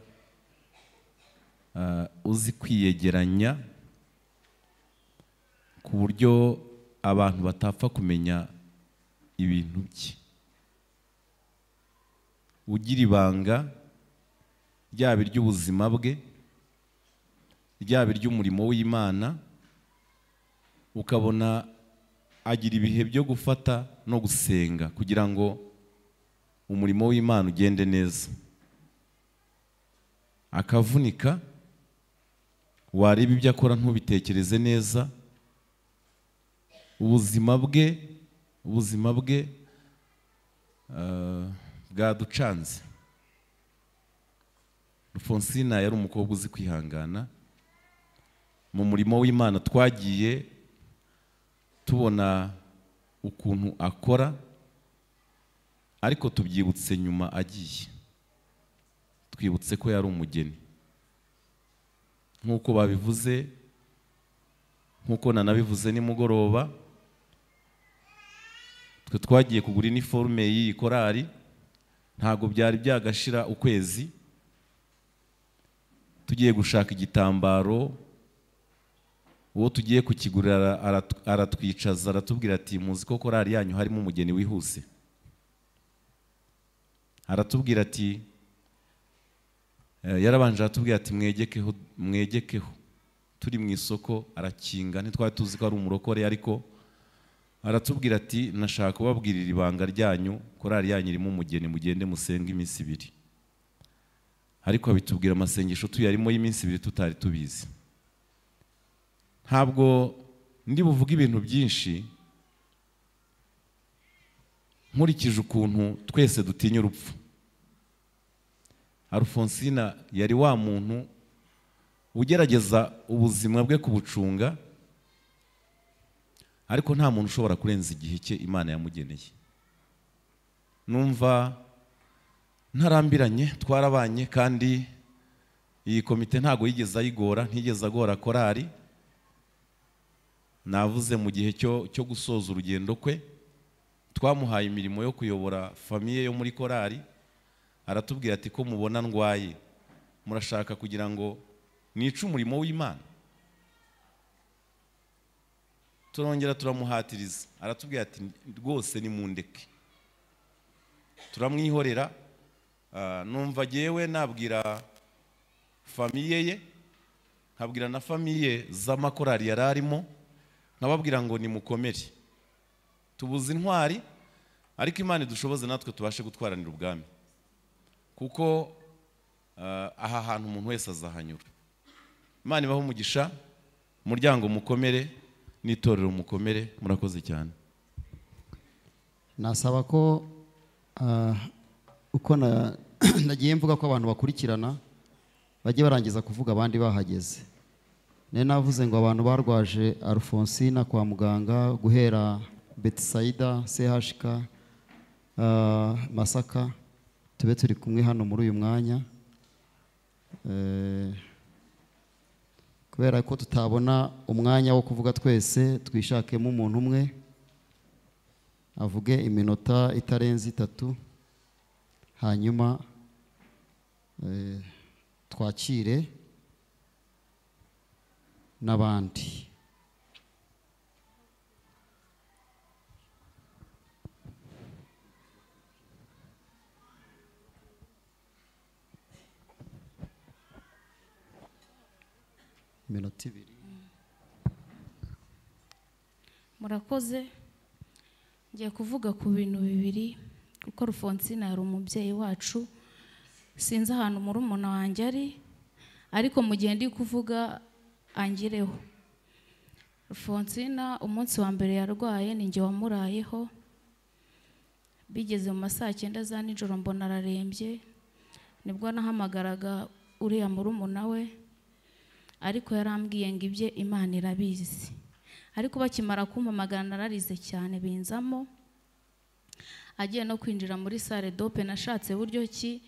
uzi kwiyegeranya ku buryo abantu batapfa kumenya ibintu bye, ugira ibanga ryaba iry'ubuzima bwe, ryaba iry'umurimo w'Imana, ukabona agira ibihe byo gufata no gusenga kugira ngo umurimo w'Imana ugende neza. Akavunika, wareba ibyo akora ntubitekereze neza. Ubuzima bwe bwaducanze. Alfonsina yari umukobwa uzi kwihangana. Mu murimo w'Imana twagiye tubona ukuntu akora, ariko tubyibutse nyuma agiye, twibutse ko yari umugeni. Nkuko babivuze, nkuko nanabivuze nimugoroba, twe twagiye kugura iniforume y'iyi korari, ntago byari byagashira ukwezi, tugiye gushaka igitambaro, uwo tugiye kukigurira aratwicaza aratubwira ati muzi ko korari yanyu harimo umugeni wihuse. Aratubwira ati, yarabanje aratubwira ati mwegekeho, mwegekeho. Turi mu isoko arakinga, ntitwari tuzi ko ari umurokore, ariko aratubwira ati nashaka kubabwirira ibanga ryanyu, korari yanyu irimo umugeni, mugende musenge iminsi ibiri. Ariko abitubwira amasengesho tuyarimo y'iminsi ibiri tutari tubizi. Ntabwo ndi buvuge ibintu byinshi nkurikije ukuntu twese dutinya urupfu. Alfonsina yari wa muntu ugerageza ubuzima bwe kubucunga, ariko nta muntu ushobora kurenza igihe cye Imana yamugeneye. Numva ntarambiranye, twarabanye, kandi iyi komite ntago yigeze ayigora, ntigeze agora korari. Navuze mu gihe cyo gusoza urugendo kwe, twamuhaye imirimo yo kuyobora famiye yo muri korari, aratubwira ati ko mubona ndwaye, murashaka kugira ngo nice umurimo w'Imana. Turongera turamuhatiriza, aratubwira ati rwose nimundeke. Turamwihorera. Numva jewe nabwira famiye ye, nkabwira na famiye z'amakorari yararimo, nkababwira ngo nimukomere, tubuze intwari, ariko Imana idushoboze natwe tubashe gutwaranira ubwami, kuko aha hantu umuntu wese azahanyura. Imana ibahe umugisha, umuryango mukomere n'itorero mukomere. Murakoze cyane. Nasaba ko uko nagiye mvuga ko abantu bakurikirana bajye barangiza kuvuga abandi bahageze. Nari navuze ngo abantu barwaje Alfonsina kwa muganga guhera Betsaida, CHK, Masaka, tube turi kumwe hano muri uyu mwanya. Kubera ko tutabona umwanya wo kuvuga twese, twishakemo umuntu umwe avuge iminota itarenze 3, hanyuma twakire n'abandi. Iminota 2. Murakoze. Ngiye kuvuga ku bintu bibiri, kuko Alfonsina yari umubyeyi wacu. Sinzi ahantu murumuna wanjye ari, ariko mu gihe ndi kuvuga angireho. Alfonsina umunsi wa mbere yarwaye ni njye wamurayeho, bigeze mu masaa 9 za nijoro mbona ararembye, nibwo nahamagaraga uriya murumuna we, ariko yarambwiye ngo ibye Imana irabizi. Ariko bakimara kumpamagara nararize cyane binzamo. Agiye no kwinjira muri salle dope, nashatse buryo ki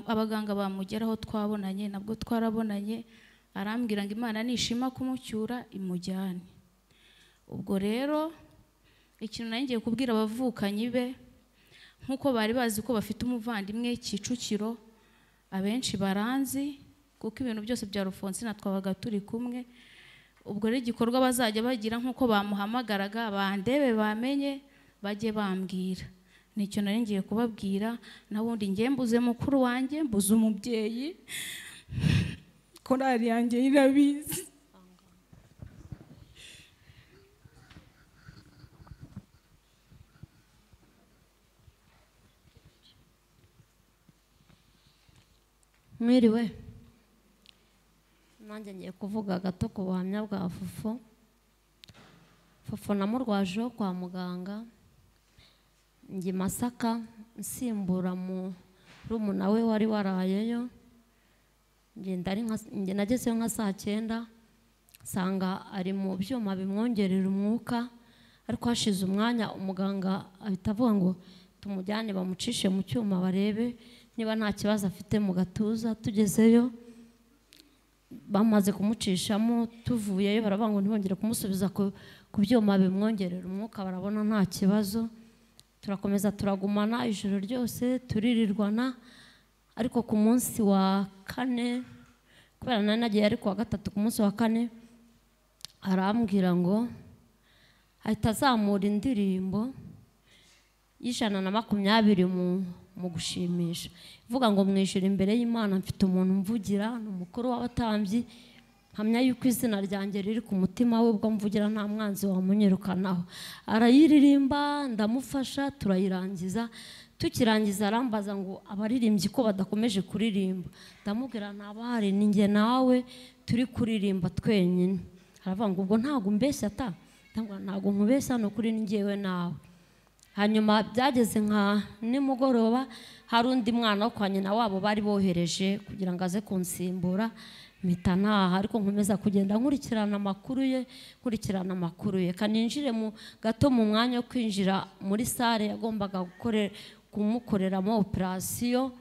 Abaganga bamugeraho twabonanye, nabwo twarabonanye, arambwira ngo Imana nishima kumucyura imujyane. Ubwo rero ikintu nari ngiye kubwira abavukanyi be, nkuko bari bazi ko bafite umuvandimwe Kicukiro, abenshi baranzi kuko ibintu byose bya Alphonsine twabaga turi kumwe. Ubwo rero igikorwa bazajya bagira nkuko bamuhamagaraga, bandebe bamenye bajye bambwira. Nicyo nari ngiye kubabwira. Nabundi ngiye mbuze mukuru wanjye, mbuze umubyeyi, korali yanjye irabizi. Mwiriwe, nanjye ngiye kuvuga gato ku buhamya bwa Fofo. Fofo namurwajeho kwa muganga njye Masaka, nsimbura murumuna we wari warayeyo. Njye nagezeyo nka saa 9, nsanga ari mu byuma bimwongerera umwuka, ariko hashize umwanya umuganga ahita avuga ngo tumujyane bamucishe mu cyuma barebe niba nta kibazo afite mu gatuza. Tugezeyo bamaze kumucishamo, tuvuyeyo baravuga ngo ntibongere kumusubiza ku byuma bimwongerera umwuka, barabona nta kibazo. Turakomeza turagumana ijoro ryose turirirwana, ariko ku munsi wa kane, kubera nari nagiye ariko wa gatatu, ku munsi wa kane arambwira ngo ahita azamura indirimbo y'120 mu gushimisha, ivuga ngo mwijira imbere y'Imana mfite umuntu mvugira, ni umukuru w'abatambyi, mpamya yuko izina ryanjye riri ku mutima we, ubwo mvugira nta mwanzi wamunyirukanaho. Arayiririmba ndamufasha turayirangiza. Tukirangiza arambaza ngo abaririmbyi ko badakomeje kuririmba, ndamubwira ntabahari ni njye nawe turi kuririmba twenyine. Aravuga ngo ubwo ntago umbeshya ta, ndamubwira ntago nkubeshya, ni ukuri ni njyewe nawe. Hanyuma byageze nka nimugoroba, hari undi mwana wo kwa nyina wabo bari bohereje kugira ngo aze kunsimbura, mpita ntaha. Ariko nkomeza kugenda nkurikirana amakuru ye, kaninjire mu gato mu mwanya wo kwinjira muri sale yagombaga kumukoreramo operasiyo.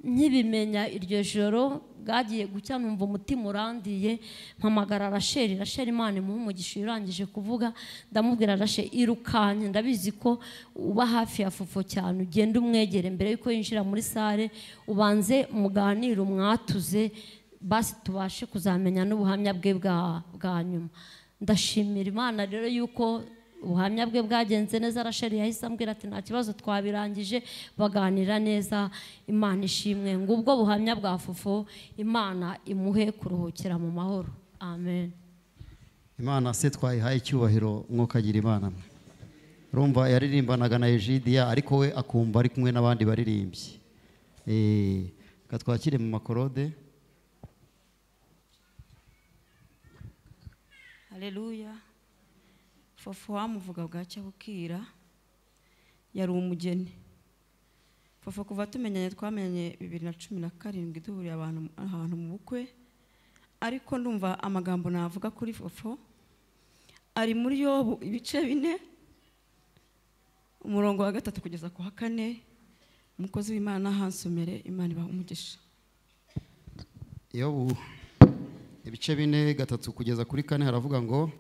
Nkibimenya iryo joro bwagiye gucya, numva umutima urandiye, mpamagara Rachel. Rachel Imana imuhe umugisha, urangije kuvuga ndamubwira Rachel irukanye, ndabizi ko uba hafi ya Fofo cyane, ugende umwegere mbere yuko yinjira muri sale, ubanze muganire umwatuze, basi tubashe kuzamenya n'ubuhamya bwe bwa nyuma. Ndashimira Imana rero yuko ubuhamya bwe bwagenze neza. Rachel yahise ambwira ati nta kibazo twabirangije, baganira neza, Imana ishimwe. Ngubwo buhamya bwa Fofo, Imana imuhe kuruhukira mu mahoro. Amen. Imana se twayihaye icyubahiro, mwuka agira Imana mwe. Urumva yaririmbanaga na Egidia, ariko we akumva ari kumwe n'abandi baririmbyi. Katwakire mu makorode. Haleluya. Fofo wamuvuga bwacya bukira, yari umugeni. Fofo kuva tumenyanye, twamenyanye 2017 duhuriye abantu ahantu mu bukwe, ariko ndumva amagambo navuga kuri Fofo ari muri Yobu ibice 4 umurongo wa 3 kugeza ku wa 4. Umukozi w'Imana hansomere, Imana ibahe umugisha. Yobu ibice 4 3 kugeza kuri 4 haravuga ngo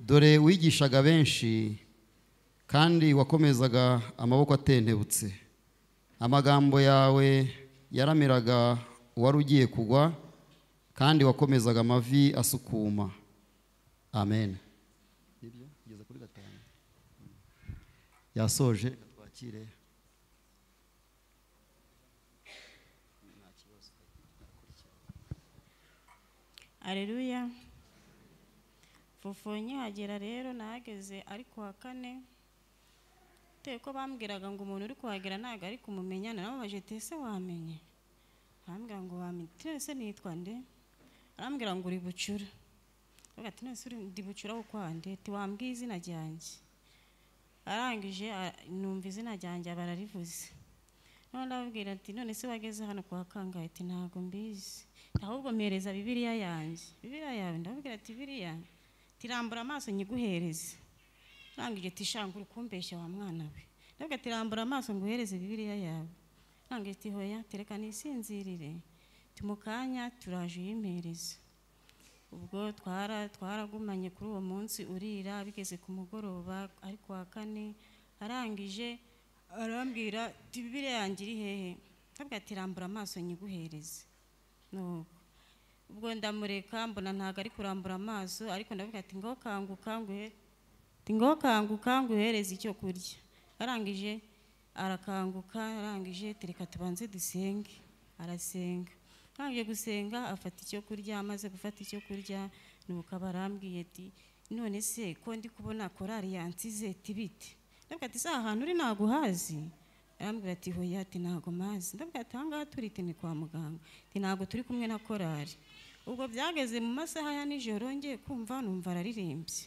dore wigishaga benshi kandi wakomezaga amaboko atentebutse, amagambo yawe yaramiraga uwari ugiye kugwa, kandi wakomezaga amavi asukuma. Amen. Nibyo kugeza kuri 5 yasoje. Twakire. Haleluya. Fofo nkihagera rero nahageze ari kuwa kane, bitewe ko bambwiraga ngo umuntu uri kuhagera ntabwo ari kumumenya, naramubaje ati ese wamenye? Arambwira ngo wamenye. Ese nitwa nde? Arambwira ngo uri Bucura. Ndavuga ati none se ndi Bucura wo kwa nde? Ati wambwiye izina ryanjye. Arangije numva izina ryanjye bararivuze. None ndababwira ati none se wageze hano kwa kangahe? Ati ntabwo mbizi, ahubwo mpereza Bibiliya yanjye. Bibiliya yawe? Ndababwira ati Bibiliya tirambura amaso nyiguhereze. Arangije ati shanga uri kumbeshya wa mwana we. Ndavuga ati rambura amaso nguhereze Bibiliya yawe. Nange ati hoya tereka nisinzirire, tumukanya turaje uyimpereze. Ubwo twaragumanye kuri uwo munsi urira, bigeze ku mugoroba ari kuwa kane, arangije arambwira ati Bibiliya yanjye iri hehe? Ndabwira ati rambura amaso nyiguhereze. Nuko ubwo ndamureka mbona ntago ari kurambura amaso, ariko ndavuga ati ngo kanguka nguhe, ati ngo kanguka nguhereze icyo kurya. Arangije arakanguka, arangije tereka tubanze dusenge, arasenga. Arangije gusenga afata icyo kurya, amaze gufata icyo kurya nuko abarambwiye ati none se ko ndi kubona korari yansize tibite? Ndavuga ati sa ahantu uri naguhazi? Arambwira ati hoya, ati ntago mazi. Ndavuga ati ahangaha turi ni kwa muganga, ati ntago turi kumwe na korari. Ubwo byageze mu masaha ya nijoro ngiye kumva numva araririmbye.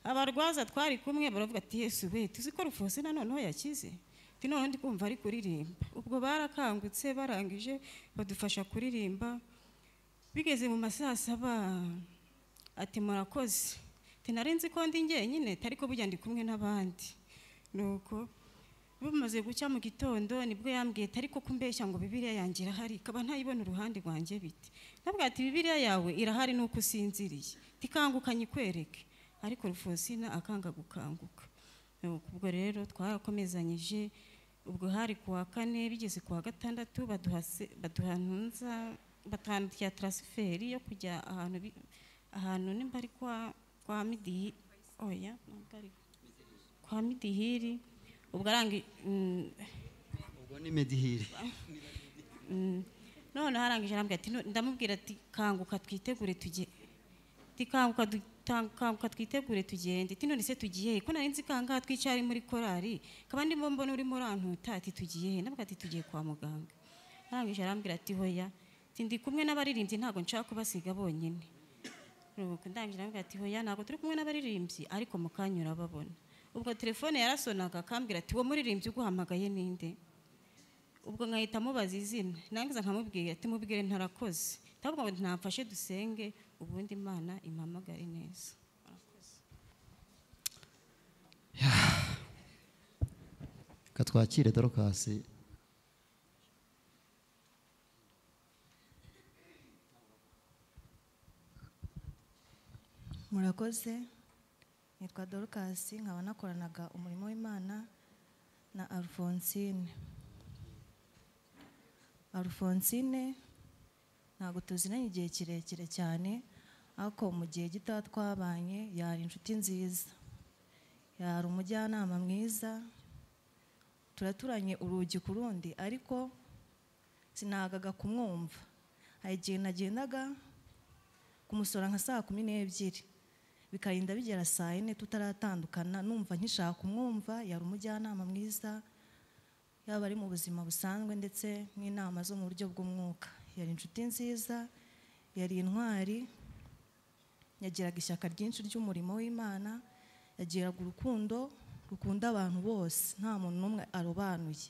Abarwaza twari kumwe baravuga ati Yesu we, tuzi ko Rufosina noneho yakize, ati none ndi kumva ari kuririmba. Ubwo barakangutse barangije badufasha kuririmba. Bigeze mu masaha saba ati murakoze, ati nari nzi ko ndi njyenyine ariko burya ndi kumwe n'abandi. Nuko bumaze gucya mu gitondo nibwo yambwiye ati ariko kumbeshya ngo Bibiliya yanjye irahari ikaba ntayibona uruhande rwanjye bite? Ndavuga ati Bibiliya yawe irahari nuko usinziriye, tikanguka nyikwereke. Ariko Rufosina akanga gukanguka. Ubwo rero twarakomezanyije, ubwo hari kuwa kane bigeze kuwa gatandatu baduha ntunza batandukira transfert yo kujya ahantu nimba ari kwa Midihi, oya ntabwo ari kwa Midihiri. Ubwo arangi ubwo ni Medihiri. None harangije arambwira ati ndamubwira ati kanguka twitegure tujye, tikanguka kanguka twitegure tugende. Ati none se tugiye he? Ko nari nzi kanga twicari muri korari kaba ndimo mbona uri murantuta, ati tugiye he? Ndavuga ati tugiye kwa muganga. Arangije arambwira ati hoya, ati ndi kumwe n'abaririmbyi ntago nshaka kubasiga bonyine. Nuko ndangije arambwira ati hoya ntago turi kumwe n'abaririmbyi ariko mukanyura babona. Ubwo telefone yarasonaga akambwira ati uwo muririmbyi uguhamagaye ninde? Ubwo nkahita mubaza izina, nangiza nkamubwira ati mubwire ntarakoze, ndavuga ngo ntamfashe dusenge ubundi Imana impamagare neza. Katwakire Dorokasi. Murakoze, nitwa Dorokasi nkaba nakoranaga umurimo w'Imana na Alphonsine. Alphonsine ntabwo tuzinanye igihe kirekire cyane, ariko mu gihe gito twabanye yari inshuti nziza, yari umujyanama mwiza, turaturanye urugi ku rundi, ariko sinagaga kumwumva. Hari igihe nagendaga kumusura nka saa 12 bikarinda bigera saa 4 tutaratandukana, numva nkishaka kumwumva. Yari umujyanama mwiza, yaba ari mu buzima busanzwe ndetse n'inama zo mu buryo bw'umwuka. Yari inshuti nziza, yari intwari, yagiraga ishyaka ryinshi ry'umurimo w'Imana, yagiraga urukundo rukunda abantu bose, nta muntu n'umwe arobanuye.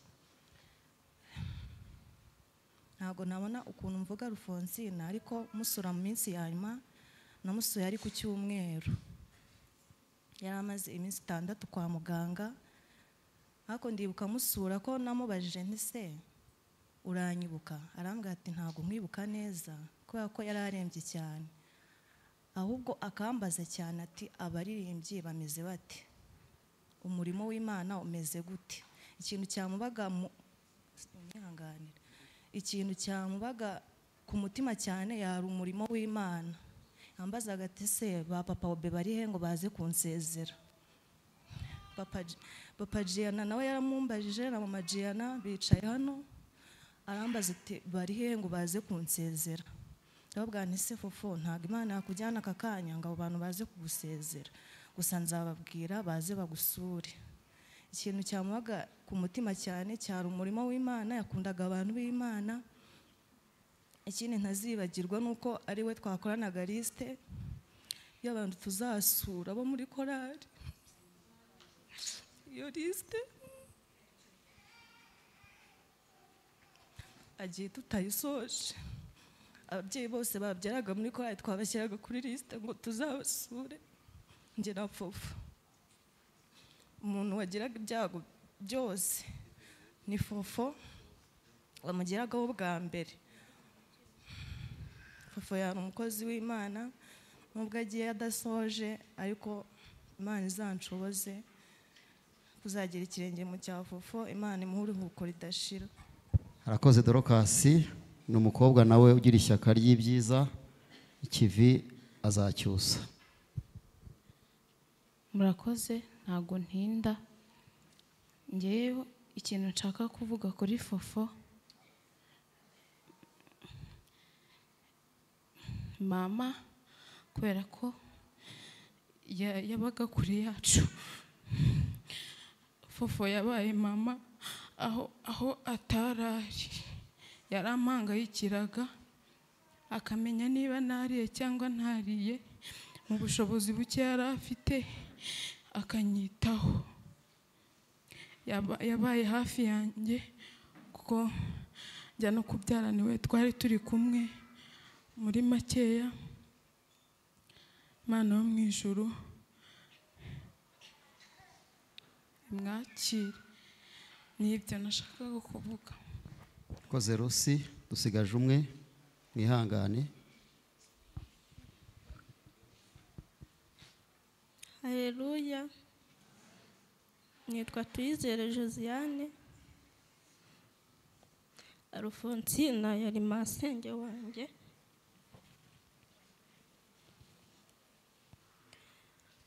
Ntabwo nabona ukuntu mvuga Alphonsine, ariko musura mu minsi ya nyuma namusuye ari ku cyumweru. Yari amaze iminsi 6 kwa muganga, ariko ndibuka musura ko namubajije nti se uranyibuka? Arambwira ati ntabwo nkwibuka neza kubera ko yari arembye cyane. Ahubwo akambaza cyane ati abaririmbyi bameze bate? Umurimo w'Imana umeze gute? Ikintu cyamubaga mwihanganira, ikintu cyamubaga ku mutima cyane yari umurimo w'Imana. Ambazaga ati se ba papa obe bari he ngo baze kunsezera? Papa Giana nawe yaramumbajije na mama Giana bicaye hano, arambaza ati bari he ngo baze kunsezera? Ndababwira nti se fofo ntabwo Imana yakujyana aka kanya ngo abo bantu baze kugusezera, gusa nzababwira baze bagusure. Ikintu cyamubaga ku mutima cyane cyari umurimo w'Imana, yakundaga abantu b'Imana. Ikindi ntazibagirwa nuko ari we twakoranaga liste y'abantu tuzasura bo muri korari. Iyo liste agiye tutayisoje, ababyeyi bose babyaraga muri korari twabashyiraga kuri liste ngo tuzabasure. Njye na Fofo, umuntu wagiraga ibyago byose ni Fofo. bamugeragaho bwa mbere. Fofo yari umukozi w'Imana nubwo agiye adasoje, ariko Imana izanshoboze kuzagira ikirenge mu cya Fofo, Imana imuhe uruhuko ridashira. Harakoze Dorokasi, ni umukobwa nawe ugira ishyaka ry'ibyiza, ikivi azacyusa. Murakoze, ntago ntinda. Ngewe ikintu nshaka kuvuga kuri Fofo, mama kubera ko yabaga kure yacu, Fofo yabaye mama aho atarari, yarampangayikiraga akamenya niba nariye cyangwa ntariye, mu bushobozi buke yari afite akanyitaho. Yabaye hafi yanjye kuko njya no kubyara niwe twari turi kumwe. Muri makeya, Imana yo mu ijuru imwakire. Nibyo nashakaga kuvuga. Koze Rusi, dusigaje umwe, mwihangane. Haleluya. Nitwa Tuyizere Josiane. Alphonsine yari masenge wanjye.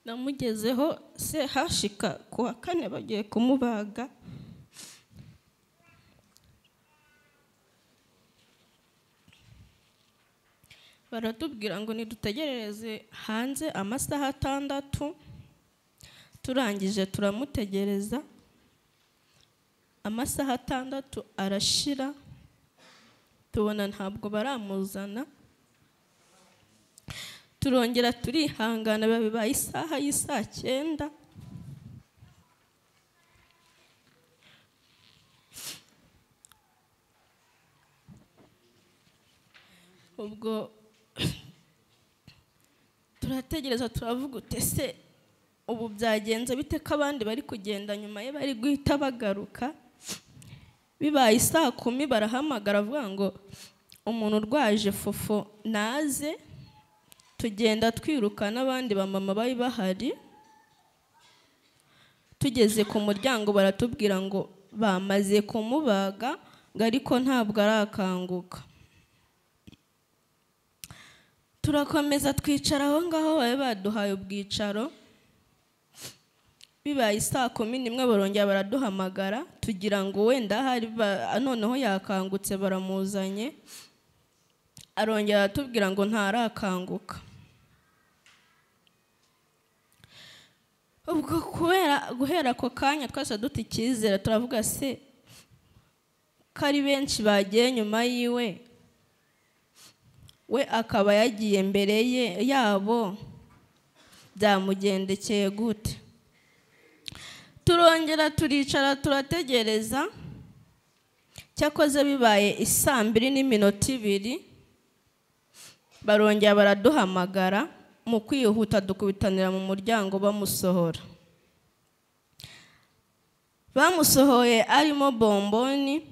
Namugezeho se hashika kuwa kane bagiye kumubaga. Baratubwira ngo nidutegerereze hanze amasaha 6, turangije turamutegereza amasaha 6 arashira, tubona ntabwo baramuzana. Turongera turihangana babibaye isaha y'isaa 9. Ubwo turategereza turavuga utese ubu byagenze bite ko abandi bari kugenda nyuma ye bari guhita bagaruka. Bibaye isaa 10 barahamagara avuga ngo umuntu urwaje Fofo naze. Tugenda twiruka n'abandi bamama bari bahari. Tugeze ku muryango baratubwira ngo bamaze kumubaga ngo ariko ntabwo arakanguka. Turakomeza twicara aho ngaho bari baduhaye ubwicaro. Bibaye isaa 11 barongera baraduhamagara tugira ngo wenda hari noneho yakangutse baramuzanye. Arongera atubwira ngo ntarakanguka. Ubwo kubera guhera ako kanya twese duta icyizere, turavuga se ko ari benshi bagiye nyuma yiwe, we akaba yagiye mbere ye yabo, byamugendekeye gute? Turongera turicara turategereza. Cyakoze bibaye isaa 2:02 barongera baraduhamagara. Mu kwihuta dukubitanira mu muryango bamusohora. Bamusohoye arimo bomboni.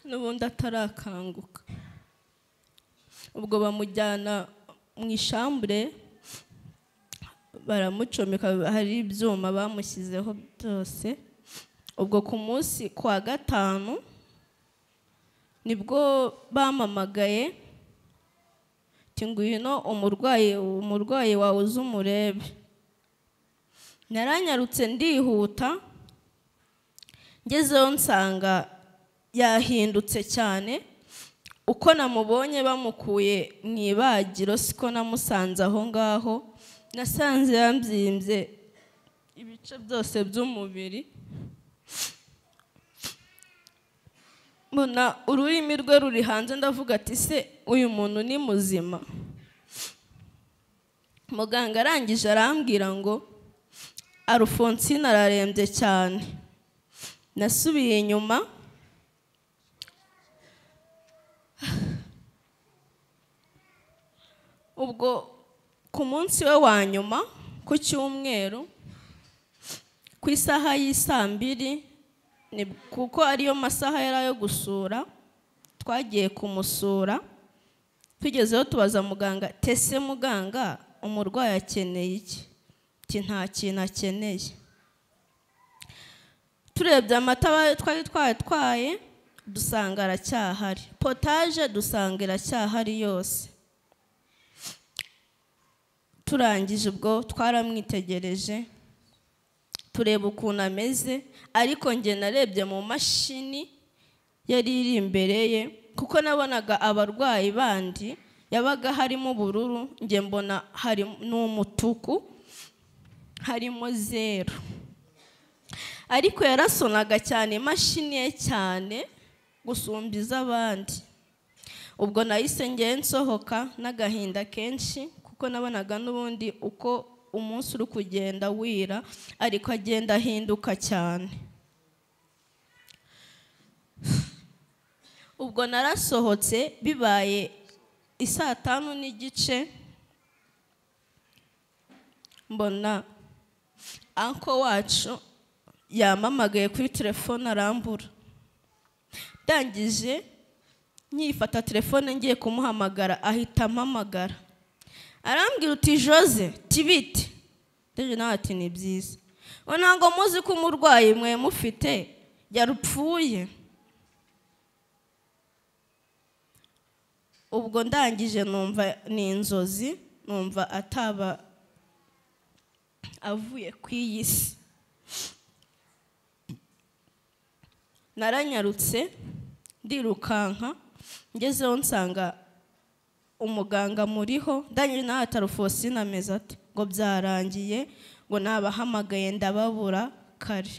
N'ubundi atarakanguka. Ubwo bamujyana mu ishambure baramucomeka, hari ibyuma bamushyizeho byose. Ubwo ku munsi kwa 5 nibwo bamamagaye ati ngwino umurwayi wawe uzumurebe. Naranyarutse ndihuta, ngezeho nsanga yahindutse cyane. Uko namubonye bamukuye mu ibagiro siko namusanze aho ngaho, nasanze yambyimbye ibice byose by'umubiri. Mbona ururimi rwe ruri hanze, ndavuga ati se uyu muntu ni muzima? Muganga arangije arambwira ngo Alphonsine ararembye cyane. Nasubiye inyuma ubwo ku munsi we wa nyuma ku cyumweru ku isaha y'isaa mbiri, kuko ariyo masaha yari ayo gusura, twagiye kumusura. Tugezeho tubaza muganga, tese muganga umurwayi akeneye iki? Ati nta kintu akeneye. Turebye amata twari twatwaye dusanga aracyahari, potaje dusanga iracyahari yose. Turangije ubwo twaramwitegereje tureba ukuntu ameze, ariko njye narebye mu mashini yari iri imbere ye, kuko nabonaga abarwayi bandi yabaga harimo ubururu, njye mbona hari n'umutuku harimo 0. Ariko yarasonaga cyane imashini ye cyane gusumba iz'abandi. Ubwo nahise ngiye nsohoka n'agahinda kenshi, kuko nabonaga n'ubundi uko umunsi uri kugenda wira ariko agenda ahinduka cyane. Ubwo narasohotse bibaye isaa 5:15, mbona anko wacu yamamagaye kuri telefone arambura. Ndangije nyifata telefone ngiye kumuhamagara ahita ampamagara, arambwira uti Jose tibite. Ndaje nawe ati ni byiza, ntabwo muzi ko umurwayi mwe mufite yarupfuye. Ubwo ndangije numva ni inzozi, numva ataba avuye ku iyi si. Naranyarutse ndirukanka, ngezeho nsanga umuganga muriho. Ndangije nawe atarufosina ameze ati ngo byarangiye, ngo nabahamagaye ndababura kare,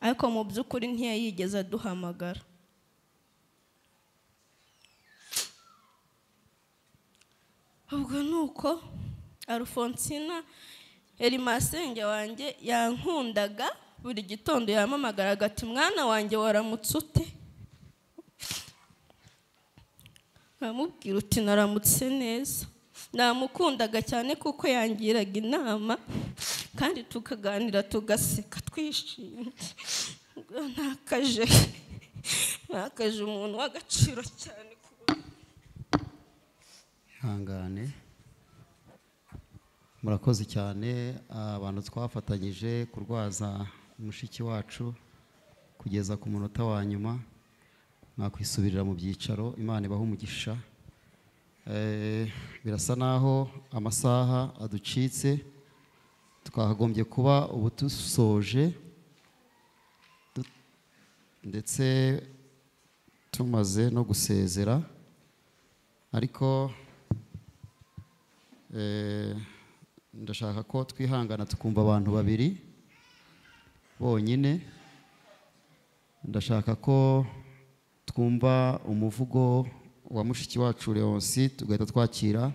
ariko mu by'ukuri ntiyigeze aduhamagara. Ubwo nuko Alfonsina yari masenge wanjye yankundaga, buri gitondo yamamagaraga ati mwana wanjye waramutse ute? Nkamubwira uti naramutse neza. Namukundaga cyane kuko yangiraga inama kandi tukaganira tugaseka twishimye. Ntakaje umuntu w'agaciro cyane. Ihangane, murakoze cyane abantu twafatanyije kurwaza mushiki wacu kugeza ku munota wa nyuma. Mwakwisubirira mu byicaro, Imana ibahe umugisha. Birasa naho amasaha aducitse, twakagombye kuba ubu dusoje ndetse tumaze no gusezera, ariko ndashaka ko twihangana tukumva abantu babiri bonyine. Ndashaka ko twumva umuvugo wa mushiki wacu Leonce, tugahita twakira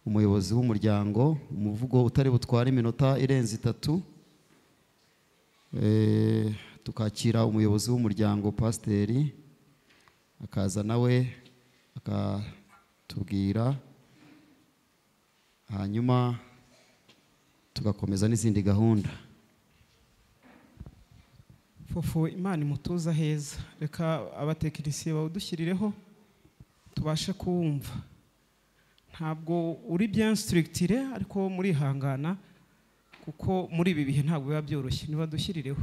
umuyobozi w'umuryango, umuvugo utari butware iminota irenze 3. Tukakira umuyobozi w'umuryango pasiteri, akaza nawe akatubwira, hanyuma tugakomeza n'izindi gahunda. Fofo, Imana imutuza heza. Reka abatekinisiye bawudushyirireho tubashe kuwumva. Ntabwo uri bien structuré, ariko murihangana kuko muri ibi bihe ntabwo biba byoroshye. Nibadushyirireho.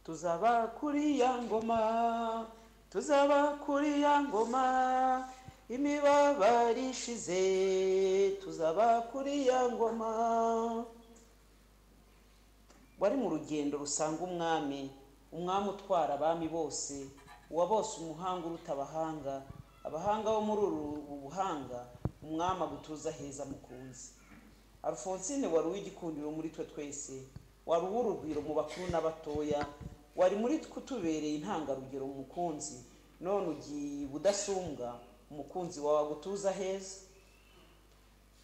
Tuzaba kuri ya ngoma, tuzaba kuri ya ngoma, imibabaro ishize, tuzaba kuri ya ngoma. Wari mu rugendo rusanga umwami, umwami utwara abami bose, uwa bose umuhanga uruta abahanga, abahanga bo muri uru buhanga, umwami agutuza heza mukunzi. Alphonsine wari uw'igikundiro muri twe twese, wari uw'urugwiro mu bakuru n'abatoya, wari muri twe utubereye intangarugero umukunzi, none ugiye budasumbwa, umukunzi wawe agutuza heza.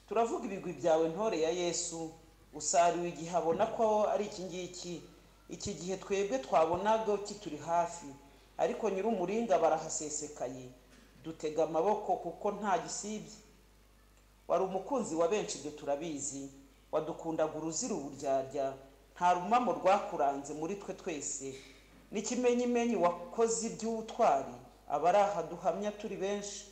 Turavuga ibigwi byawe ntore ya Yesu, usariwe igihe abona ko ari iki ngiki, iki gihe twebwe twabonaga kituri hafi, ariko nyir'umuringa barahasesekaye, dutega amaboko kuko nta gisibye. Wari umukunzi wa benshi ibyo turabizi, wadukundaga uruzira uburyarya, nta rumamo rwakuranze muri twe twese, n'ikimenyimenyi wakoze iby'ubutwari, abari aha duhamya turi benshi.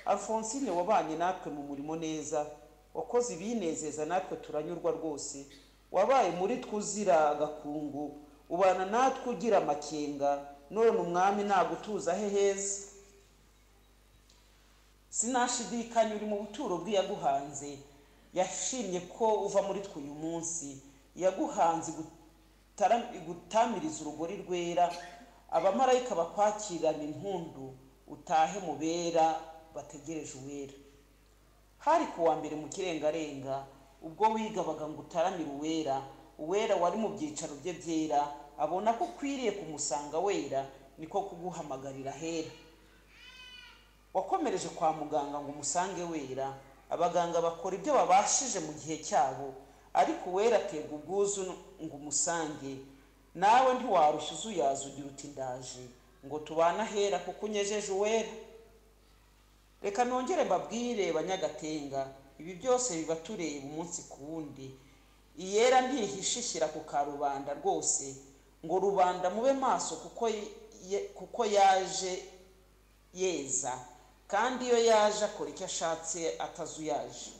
Alphonsine wabanye natwe mu murimo neza, wakoze ibinezeza natwe turanyurwa rwose, wabaye muri twe uzira agakungu, ubana natwe ugira amakenga, none umwami nagutuza he heza. Sinashidikanya uri mu buturo bw'iyaguhanze, yashimye ko uva muri twe uyu munsi, yaguhanze igutamiriza urugori rwera, abamarayika bakwakirana impundu, utahe mu bera bategereje uwera. Hari ku wa mbere mu kirengarenga, ubwo wigabaga ngo utaramire uwera, uwera wari mu byicaro bye byera, abona ko ukwiriye kumusanga wera, niko kuguhamagarira hera. Wakomereje kwa muganga ngo umusange wera, abaganga bakora ibyo babashije mu gihe cyabo, ariko uwera aterwa ubwuzu ngo umusange, nawe ntiwarushya uzuyaza ugira uti ndaje, ngo tubane ahera kuko unyejeje uwera. Reka nongere mbabwire Banyagatenga, ibi byose biba tureba umunsi ku wundi. Iyera ntihisha ishyira ku karubanda rwose, ngo rubanda mube maso kuko yaje yeza, kandi iyo yaje akora icyo ashatse atazuyaje.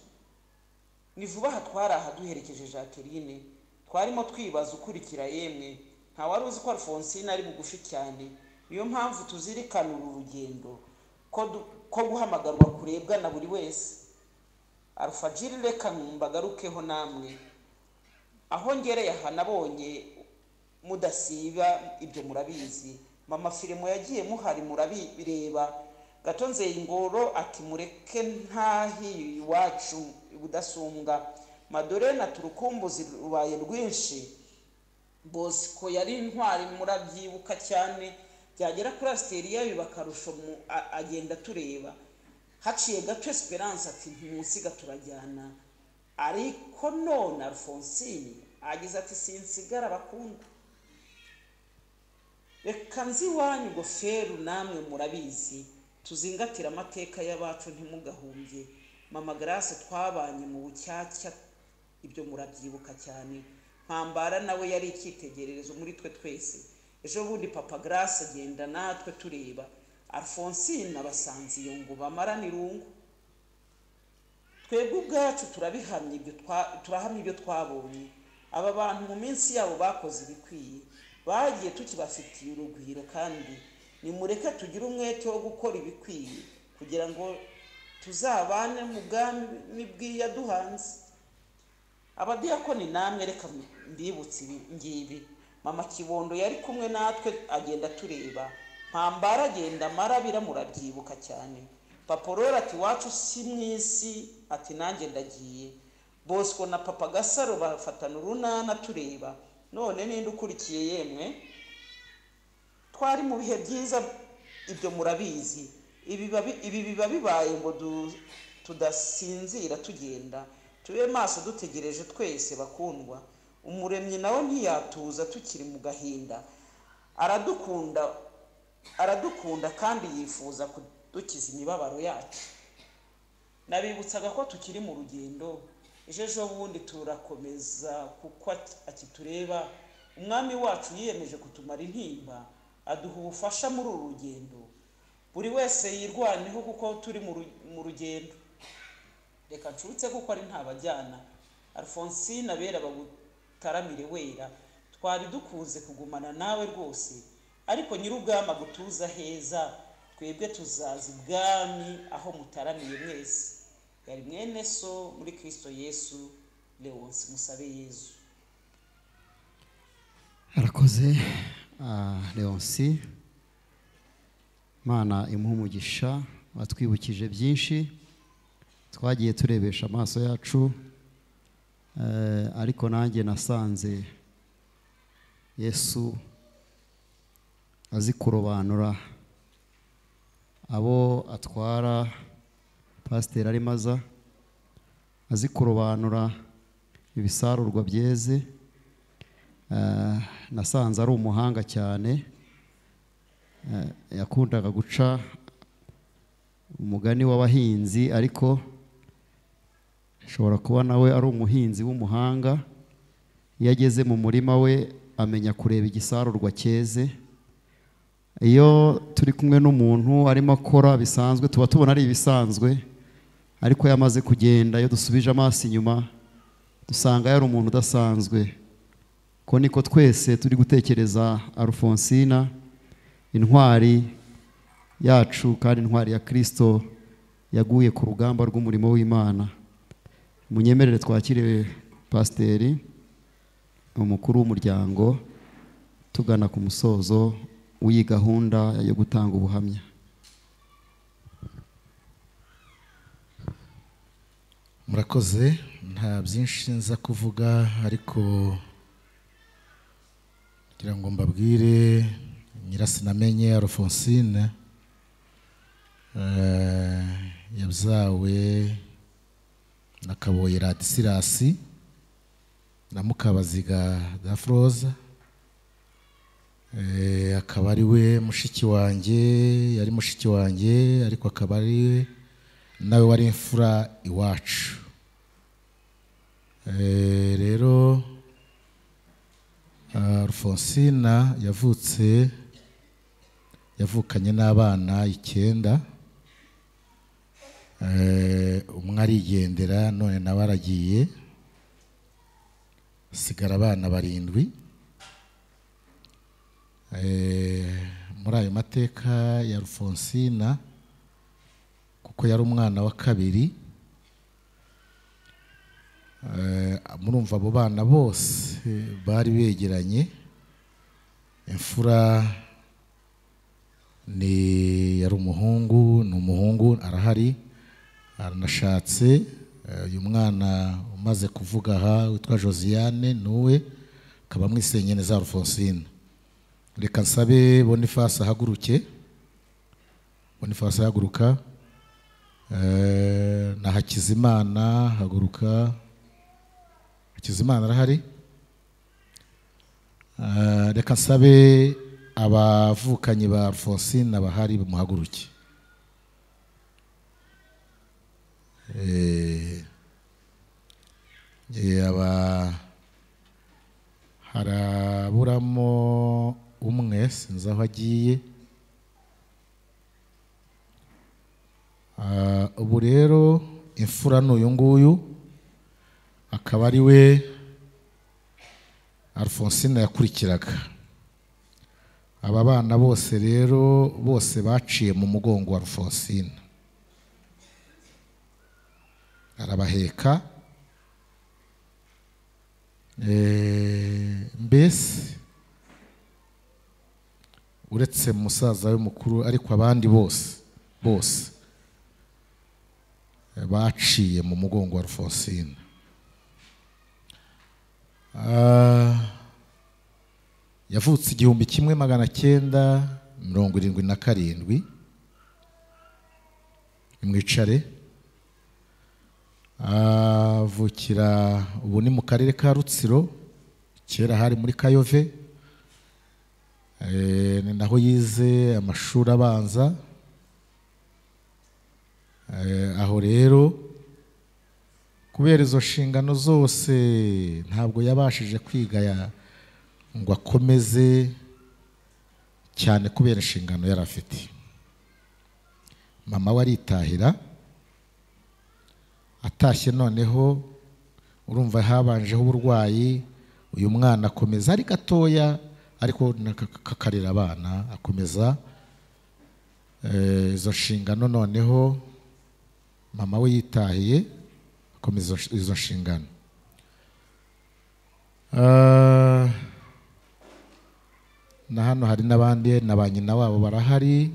Ni vuba aha twari aha duherekeje Jacqueline, twarimo twibaza ukurikira yemwe, nta wari uzi ko Alphonsine ari bugufi cyane, niyo mpamvu tuzirikana uru rugendo ko guhamagarwa kurebwa na buri wese. Alfajiri reka mbagarukeho namwe, aho ngereye aha nabonye mudasiba ibyo murabizi, mama Firimo yagiye muhari murabireba, Gatonze ingoro ati mureke ntahi iwacu budasumbwa, Madorena turukumbuzi rubaye rwinshi, Bosco yari intwari murabyibuka cyane, byagera kuri Asteria bibakarusho agenda tureba. Haciye gato Esperance ati ntimunsiga turajyana, ariko none Alphonsine agize ati sinsigara bakunda. Reka nzi iwanyu goferu namwe murabizi, tuzingatira amateka y'abacu ntimugahumbye. Mama Grace twabanye mu bucyacya ibyo murabyibuka cyane, Mpambara nawe yari icyitegererezo muri twe twese. Ejo bundi Papa Grace agenda natwe tureba, Alphonsine abasanze iyo ngo bamarane irungu. Twebwe ubwacu turahamya ibyo twabonye. Aba bantu mu minsi yabo bakoze ibikwiye, bagiye tukibafitiye urugwiro, kandi nimureke tugire umwete wo gukora ibikwiye kugira ngo tuzabane mu bwami bw'iyaduhanze. Abadiyakoni namwe reka mbibutse ibi ngibi. Mama Kibondo yari kumwe natwe agenda tureba, Mpambara agenda amarabira murabyibuka cyane. Papa Rora ati wacu si mwisi, ati nanjye ndagiye. Bosco na Papa Gasaro bafatana urunana tureba, none ninde ukurikiye yemwe? Twari mu bihe byiza ibyo murabizi, ibi biba bibaye ngo tudasinzira tugenda, tube maso dutegereje twese bakundwa. Umuremyi nawe ntiyatuza tukiri mu gahinda, aradukunda kandi yifuza kudukiza imibabaro yacu. Nabibutsaga ko tukiri mu rugendo, ejo bundi turakomeza kuko akitureba. Umwami wacu yiyemeje kutumara intimba, aduha ubufasha muri uru rugendo. Buri wese yirwaneho kuko turi mu rugendo. Reka ncutse kuko ari ntabajyana. Alphonsine abera bagutaramire wera, twari dukunze kugumana nawe rwose, ariko nyir'ubwami agutuza heza, twebwe tuzaza ibwami aho mutaramiye mwese. Yari mwene so muri Kristo Yesu, Leonce Musabe Yezu. Arakoze Leonce, Imana imuhe umugisha, watwibukije byinshi twagiye turebesha amaso yacu. Ariko nanjye nasanze Yesu azi kurobanura abo atwara. Pasiteri arimo aza azi kurobanura ibisarurwa byeze. Nasanze ari umuhanga cyane. Yakundaga guca umugani w'abahinzi, ariko ashobora kuba nawe ari umuhinzi w'umuhanga. Iyo ageze mu murima we amenya kureba igisarurwa cyeze. Iyo turi kumwe n'umuntu arimo akora bisanzwe tuba tubona ari ibisanzwe, ariko yamaze kugenda iyo dusubije amaso inyuma dusanga yari umuntu udasanzwe. Ko niko twese turi gutekereza Alphonsina, intwari yacu kandi intwari ya Kristo yaguye ku rugamba rw'umurimo w'Imana. Munyemerere twakire pasiteri umukuru w'umuryango tugana ku musozo w'iyi gahunda yo gutanga ubuhamya. Murakoze, nta byinshi nza kuvuga, ariko kugira ngo mbabwire Nyirasinamenye Alphonsine yabyawe na Kaboye Radisirasi na Mukabaziga Dafroza, akaba ari we mushiki wanjye, yari mushiki wanjye ariko akaba ari nawe wari imfura iwacu. Rero Alphonsina yavutse yavukanye n'abana 9, umwe arigendera none nawe aragiye, sigara abana 7. Muri ayo mateka ya Alphonsina, kuko yari umwana wa kabiri, murumva abo bana bose bari begeranye. Imfura ni yari umuhungu, ni umuhungu arahari aranashatse. Uyu mwana umaze kuvuga aha witwa Josiane nuwe akaba mwisenyeneza Alphonsine. Reka nsabe Boniface ahaguruke. Boniface ahaguruka. Na Hakizimana haguruka. Hakizimana arahari. Reka nsabe abavukanyi ba Alphonsine abahari bamuhaguruke. Aba haraburamo umwe sinzi aho agiye. Ubu rero imfura n'uyu nguyu akaba ari we Alphonsine yakurikiraga. Aba bana bose rero bose baciye mu mugongo wa Alphonsine, arabaheka. Mbese uretse musaza we mukuru, ariko abandi bose bose baciye mu mugongo wa Alphonsine. Yavutse 1977. Mwicare. Avukira ubu ni mu karere ka Rutsiro, kera hari muri Kayove. Ni naho yize amashuri abanza. Aho rero kubera izo nshingano zose ntabwo yabashije kwiga ngo akomeze cyane kubera inshingano yari afite. Mama we aritahira, atashye noneho urumva habanjeho uburwayi, uyu mwana akomeza ari gatoya ariko kakarira abana, akomeza izo nshingano. Noneho mama we yitahiye akomeza izo nshingano. Na hano hari n'abandi na ba nyina wabo barahari.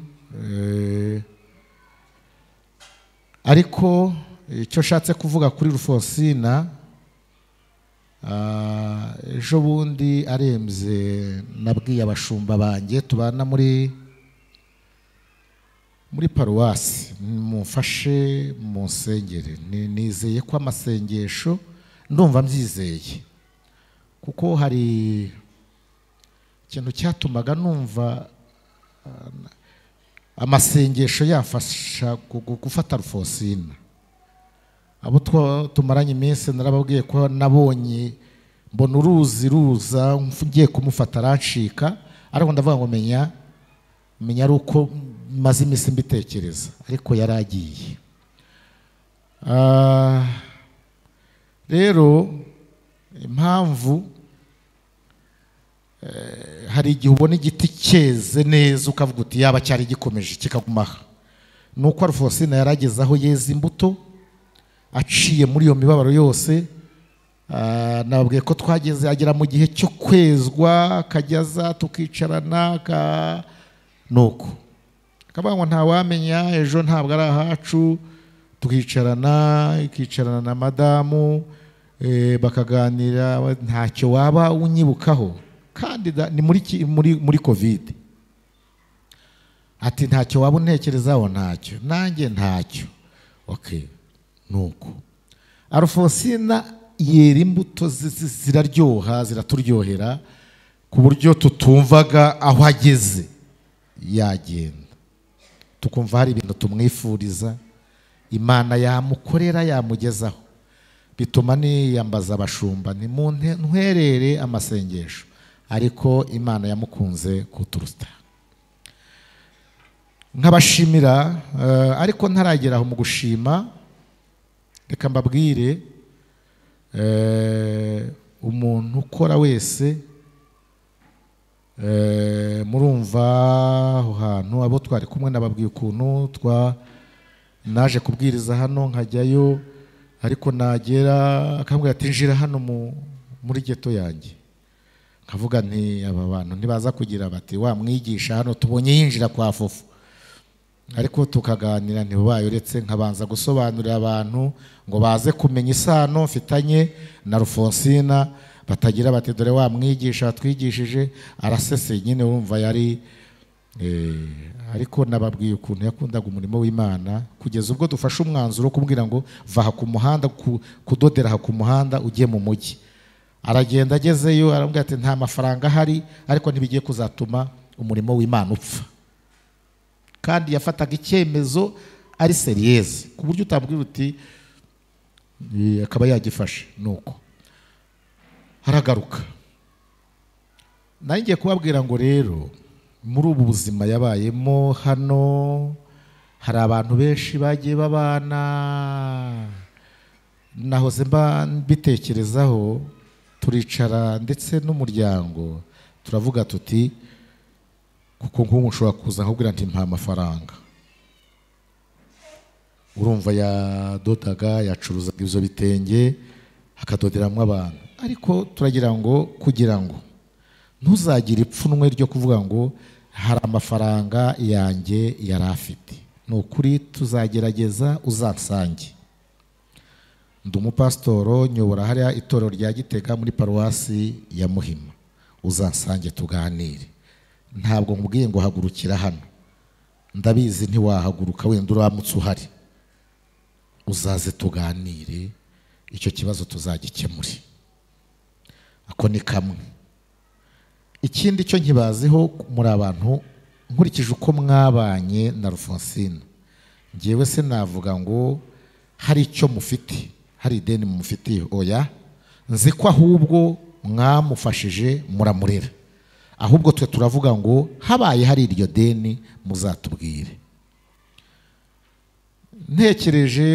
Ariko icyo nshatse kuvuga kuri Alphonsine Ejo bundi arembye nabwiye abashumba banjye tubana muri paruwasi, mumfashe munsengere. Nizeye ko amasengesho ndumva mbyizeye, kuko hari ikintu cyatumaga numva amasengesho yafasha gufata Alphonsine. Abo tumaranye iminsi narababwiye ko nabonye mbona uruzi ruza ngiye kumufata arancika, ariko ndavuga ngo menya ari uko maze iminsi mbitekereza, ariko yaragiye. Rero impamvu hari igihe ubona igiti cyeze neza ukavuga uti yaba cyari gikomeje kikagumaha, nuko Alphonsine yarageze aho yeze imbuto aciye muri iyo mibabaro yose. Nababwiye ko twageze agera mu gihe cyo kwezwa, akajyaza tukicarana nuko akavuga ngo ntawamenya ejo ntabwo ari ahacu, tukicarana, ikicarana na madamu bakaganira, ntacyo waba unyibukaho, kandi ni muri covid. Ati ntacyo waba untekerezaho, ntacyo nanjye ntacyo. Okay, nuko Alphonsine yera imbuto ziraryoha, ziraturyohera ku buryo tutumvaga aho ageze yagenda, tukumva hari ibintu tumwifuriza, Imana yamukorera yamugezaho. Bituma niyambaza abashumba ni ntwerere amasengesho, ariko Imana yamukunze kuturuta. Nkabashimira, ariko ntaragera aho mu gushima, reka mbabwire umuntu ukora wese murumva aho hantu abo twari kumwe nababwiye ukuntu naje kubwiriza hano nkajyayo, ariko nagera akambwira ati njira hano muri ghetto yanjye, nkavuga nti aba bantu ntibaza kugira bati wa mwigisha hano tubonye yinjira kwa Fofo, ariko tukaganira ntibaye uretse nkabanza gusobanurira abantu ngo baze kumenya isano mfitanye na Alphonsine, batagira bati dore wa mwigisha atwigishije arasese nyine, wumva yari ariko nababwiye ukuntu yakundaga umurimo w'Imana kugeza ubwo dufashe umwanzuro wo kubwira ngo vaha ku muhanda, kudodera ha ku muhanda ugiye mu mujyi. Aragenda agezeyo arambwira ati nta mafaranga ahari, ariko ntibigiye kuzatuma umurimo w'Imana upfa. Kandi yafataga icyemezo ari seriyeze ku buryo utabwira uti akaba yagifashe. Nuko haragaruka, nanjye kubabwira ngo rero muri ubu buzima yabayemo hano hari abantu benshi bagiye babana, nahoze mba mbitekerezaho, turicara ndetse n'umuryango turavuga tuti kuko nk'ubu ushobora kuza nkubwira nti mpa amafaranga, urumva yadodaga yacuruzaga ibyo bitenge akadoderamo abantu, ariko turagira ngo kugira ngo ntuzagire ipfunwe ryo kuvuga ngo hari amafaranga yanjye yari afite. Ni ukuri tuzagerageza uzansange. Ndi umupasitoro nyobora hariya itorero rya Gitega muri paruwasi ya Muhima, uzansange tuganire. Ntabwo nkubwiye ngo hagurukira hano, ndabizi ntiwahaguruka wenda uramutse uhari, uzaze tuganire icyo kibazo tuzagikemure. Ako ni kamwe. Ikindi cyo nkibaziho muri abantu, nkurikije uko mwabanye na Alphonsine, ngewe se navuga ngo hari icyo mufite, hari ideni mufitiye, oya, nzi ko ahubwo mwamufashije muramurera, ahubwo twe turavuga ngo habaye hari iryo deni muzatubwire. Ntekereje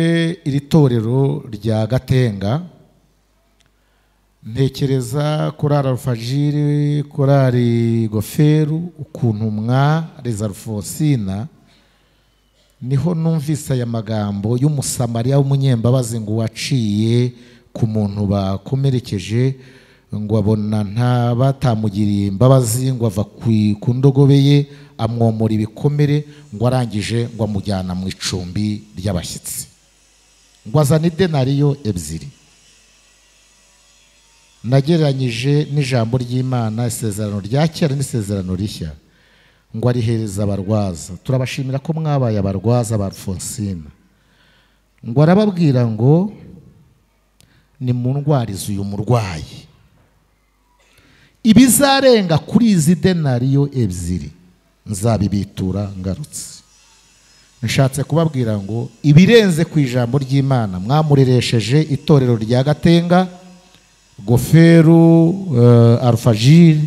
iri torero rya Gatenga, ntekereza korali Alfajiri, korali Goferu, ukuntu mwareze Alphonsine, niho numvise aya magambo y'umusamariya w'umunyembabazi ngo waciye ku muntu bakomerekeje, ngo abona nta batamugiriye imbabazi, ngo ava ku ndogobe ye amwomora ibikomere, ngo arangije ngo amujyana mu icumbi ry'abashyitsi, ngo azana idenariyo 2. Nagereranyije n'ijambo ry'Imana, isezerano rya kera n'isezerano rishya, ngo arihereza abarwaza. Turabashimira ko mwabaye abarwaza ba Alphonsine. Ngo arababwira ngo nimundwarize uyu murwayi, ibizarenga kuri izi denariyo 2 nzabibitura ngarutse. Nshatse kubabwira ngo ibirenze ku ijambo ry'Imana mwamureresheje itorero rya Gatenga, Goferu, Alfajiri,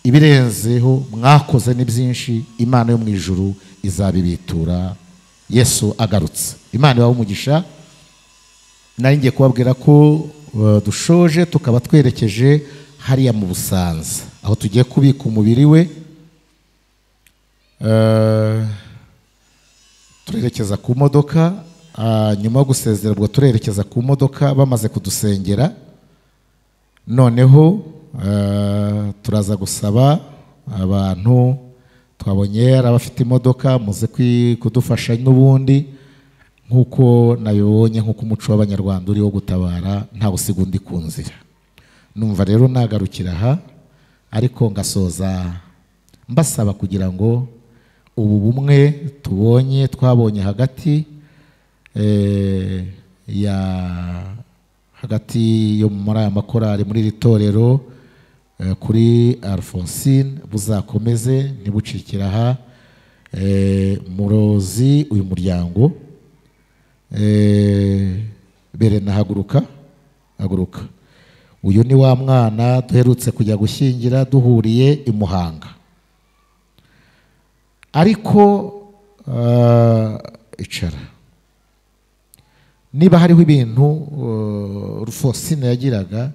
ibirenzeho mwakoze ni byinshi, Imana yo mu ijuru izabibitura Yesu agarutse. Imana ibahe umugisha. Nari ngiye kubabwira ko dushoje, tukaba twerekeje hariya mu Busanza aho tugiye kubika umubiri we. Turerekeza ku modoka, nyuma yo gusezera ubwo turerekeza ku modoka bamaze kudusengera. Noneho turaza gusaba abantu twabonye abafite imodoka muze kudufasha n'ubundi, nkuko nabibonye, nkuko umuco w'Abanyarwanda uri wo gutabara nta usiga undi ku nzira. Numva rero nagarukira aha, ariko ngasoza mbasaba kugira ngo ubu bumwe tubonye twabonye hagati ya hagati yo muri aya makorari muri iri torero kuri Alphonsine buzakomeze, ntibucikira aha. Murozi uyu muryango bere na haguruka haguruka. Uyu ni wa mwana duherutse kujya gushyingira duhuriye i Muhanga, ariko icara. Niba hariho ibintu Alphonsine yagiraga,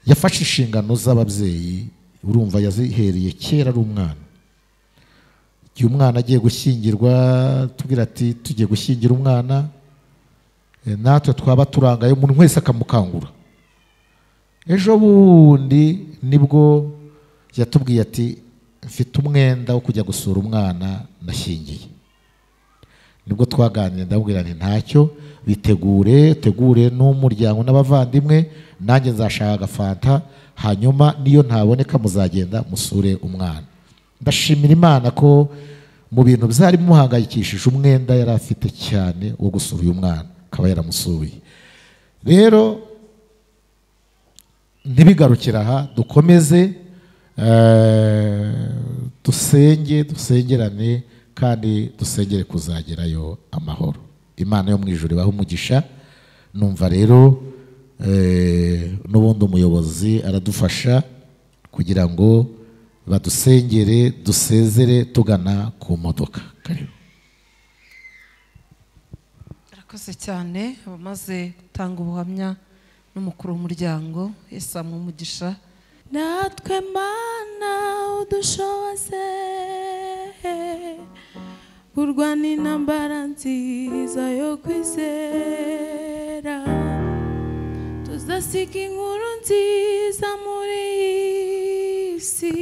yafashe inshingano z'ababyeyi, urumva yazihereye kera ari umwana. Igihe umwana agiye gushyingirwa tubwira ati tugiye gushyingira umwana, natwe twaba turangaye umuntu wese akamukangura. Ejo bundi nibwo yatubwiye ati mfite umwenda wo kujya gusura umwana nashyingiye. Nibwo twaganiriye, ndabwira nti ntacyo, bitegure, tegure n'umuryango n'abavandimwe, nanjye nzashaka agafanta, hanyuma niyo ntaboneka muzagenda musure umwana. Ndashimira Imana ko mu bintu byari bimuhangayikishije umwenda yari afite cyane wo gusura uyu mwana akaba yaramusuye. Rero ntibigarukira aha, dukomeze dusenge, dusengerane kandi dusengere kuzagerayo amahoro. Imana yo mu ijuru ibahe umugisha. Numva rero n'ubundi umuyobozi aradufasha kugira ngo badusengere, dusezere tugana ku modoka. Karibu. Arakoze cyane abamaze gutanga ubuhamya n'umukuru w'umuryango. Yesu amuhe umugisha. Natwe Mana udushoboze kurwana intambara nziza yo kwizera, tuzasiga inkuru nziza muri iyi si,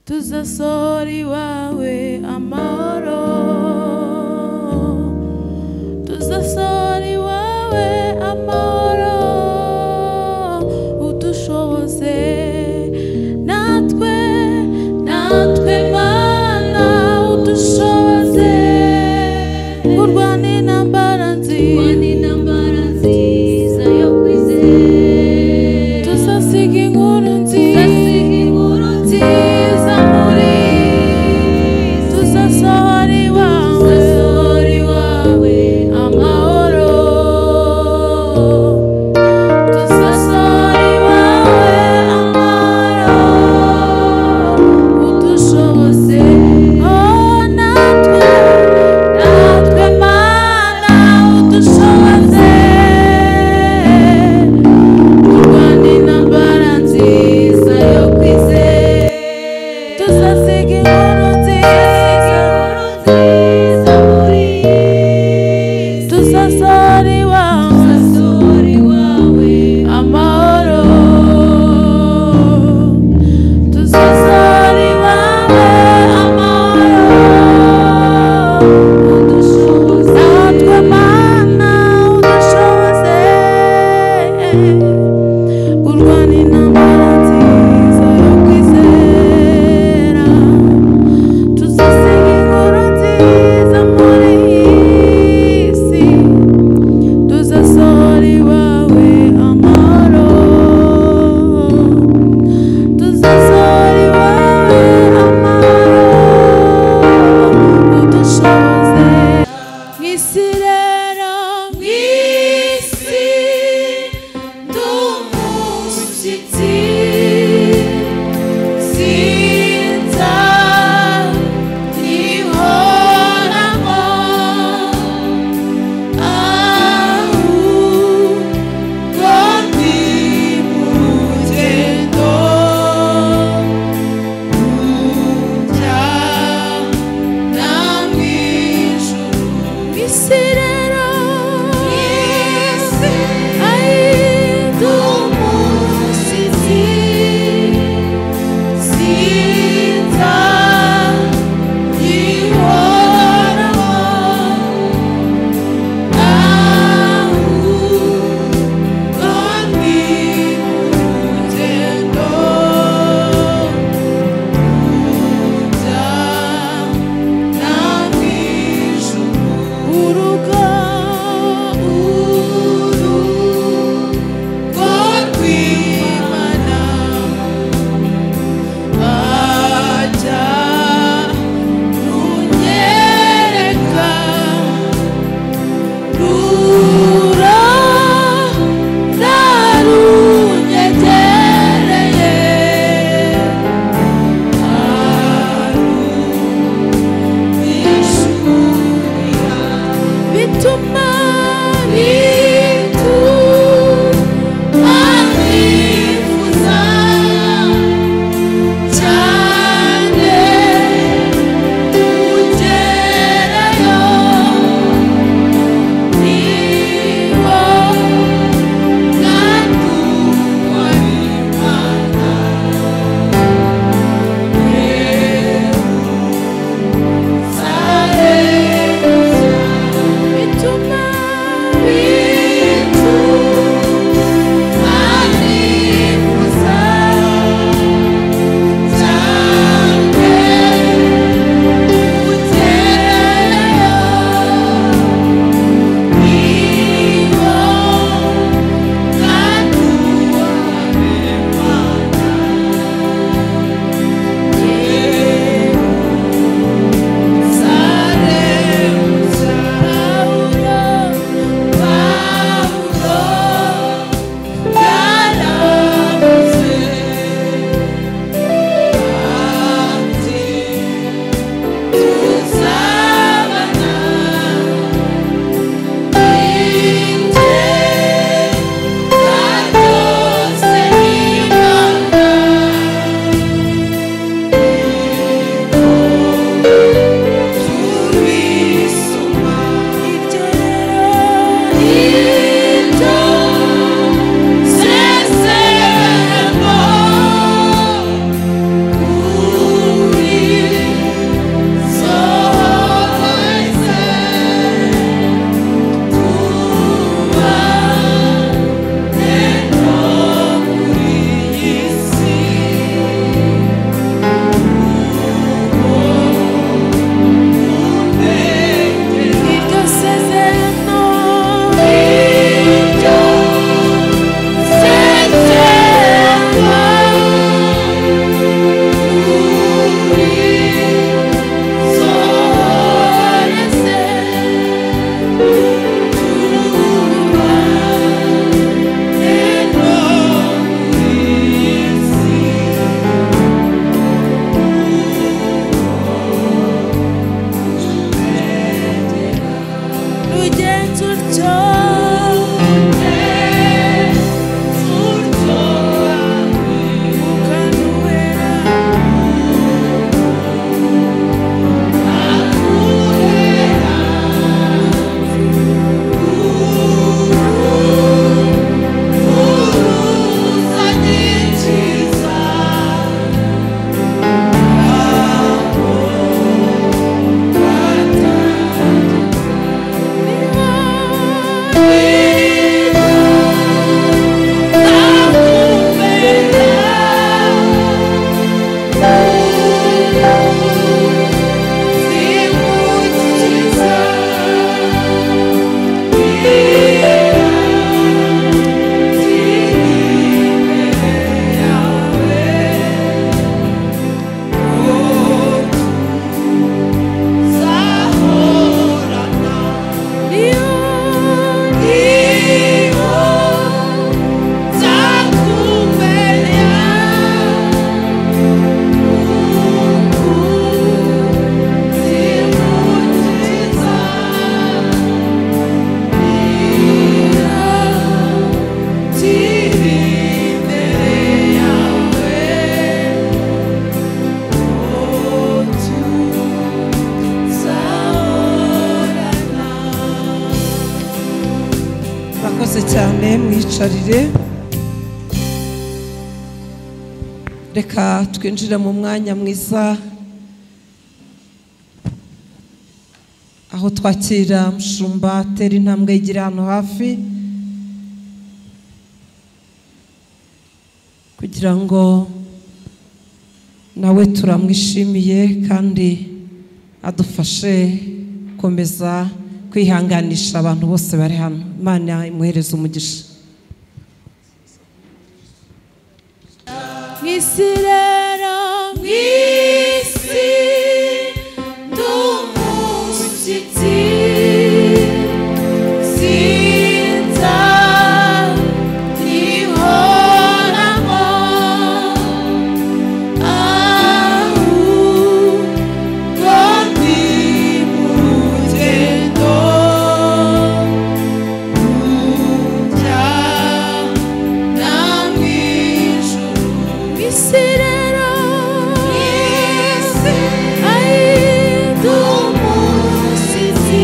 tuzasohora iwawe amahoro, tuzasohora iwawe amahoro, udushoboze natwe, natwe Mana udushoboze kurwana intambara nziza yo kwizera, tuzasiga inkuru nziza muri, tuzasohora iwawe Murakoze cyane, mwicarire. Reka twinjire mu mwanya mwiza aho twakira mushumba atera intambwe yigira hano hafi kugira ngo nawe turamwishimiye kandi adufashe gukomeza kwihanganisha abantu bose bari hano. Imana imuhereze umugisha. Mw'isi rero, mw'isi nd'umushyitsi, sinza ntihoramo, ahubwo ndi mu rugendo rujyana mu ijuru. Mw'isi rero, mw'isi nd'umushyitsi,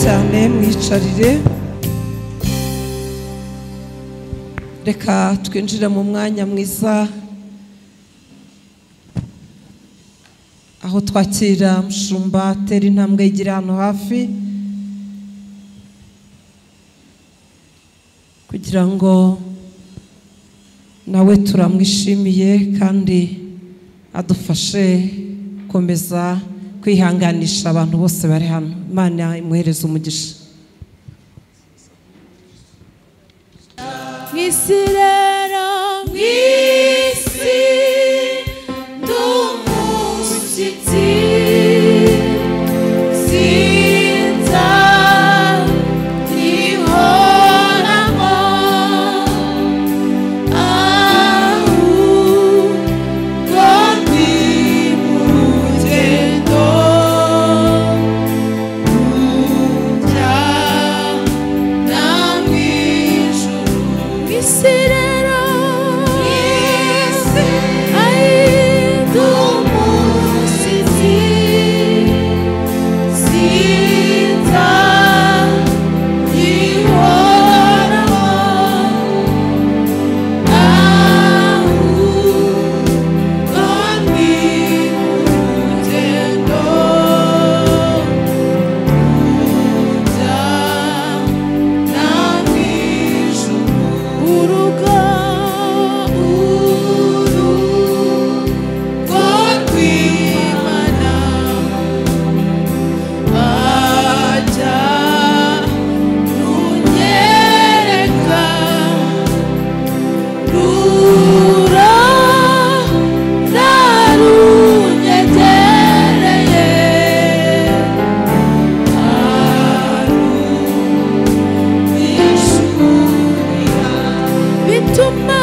Cyane mwicarire. Reka twinjire mu mwanya mwiza aho twakira mushumba tera intambwe yigira hano hafi kugira ngo nawe turamwishimiye kandi adufashe gukomeza kwihanganisha abantu bose bari hano. Imana imuhereze umugisha. Mw'isi rero mw'isi nd'umushyitsi sinza ntihoramo ahubwo ndi mu rugendo rujyana mu ijuru. Mw'isi rero mw'isi nd'umushyitsi sinza ntihoramo ahubwo ndi mu rugendo rujyana mu ijuru. Urugo urugo rw'Imana ajya runyereka rura runyegereye arumishurira bituma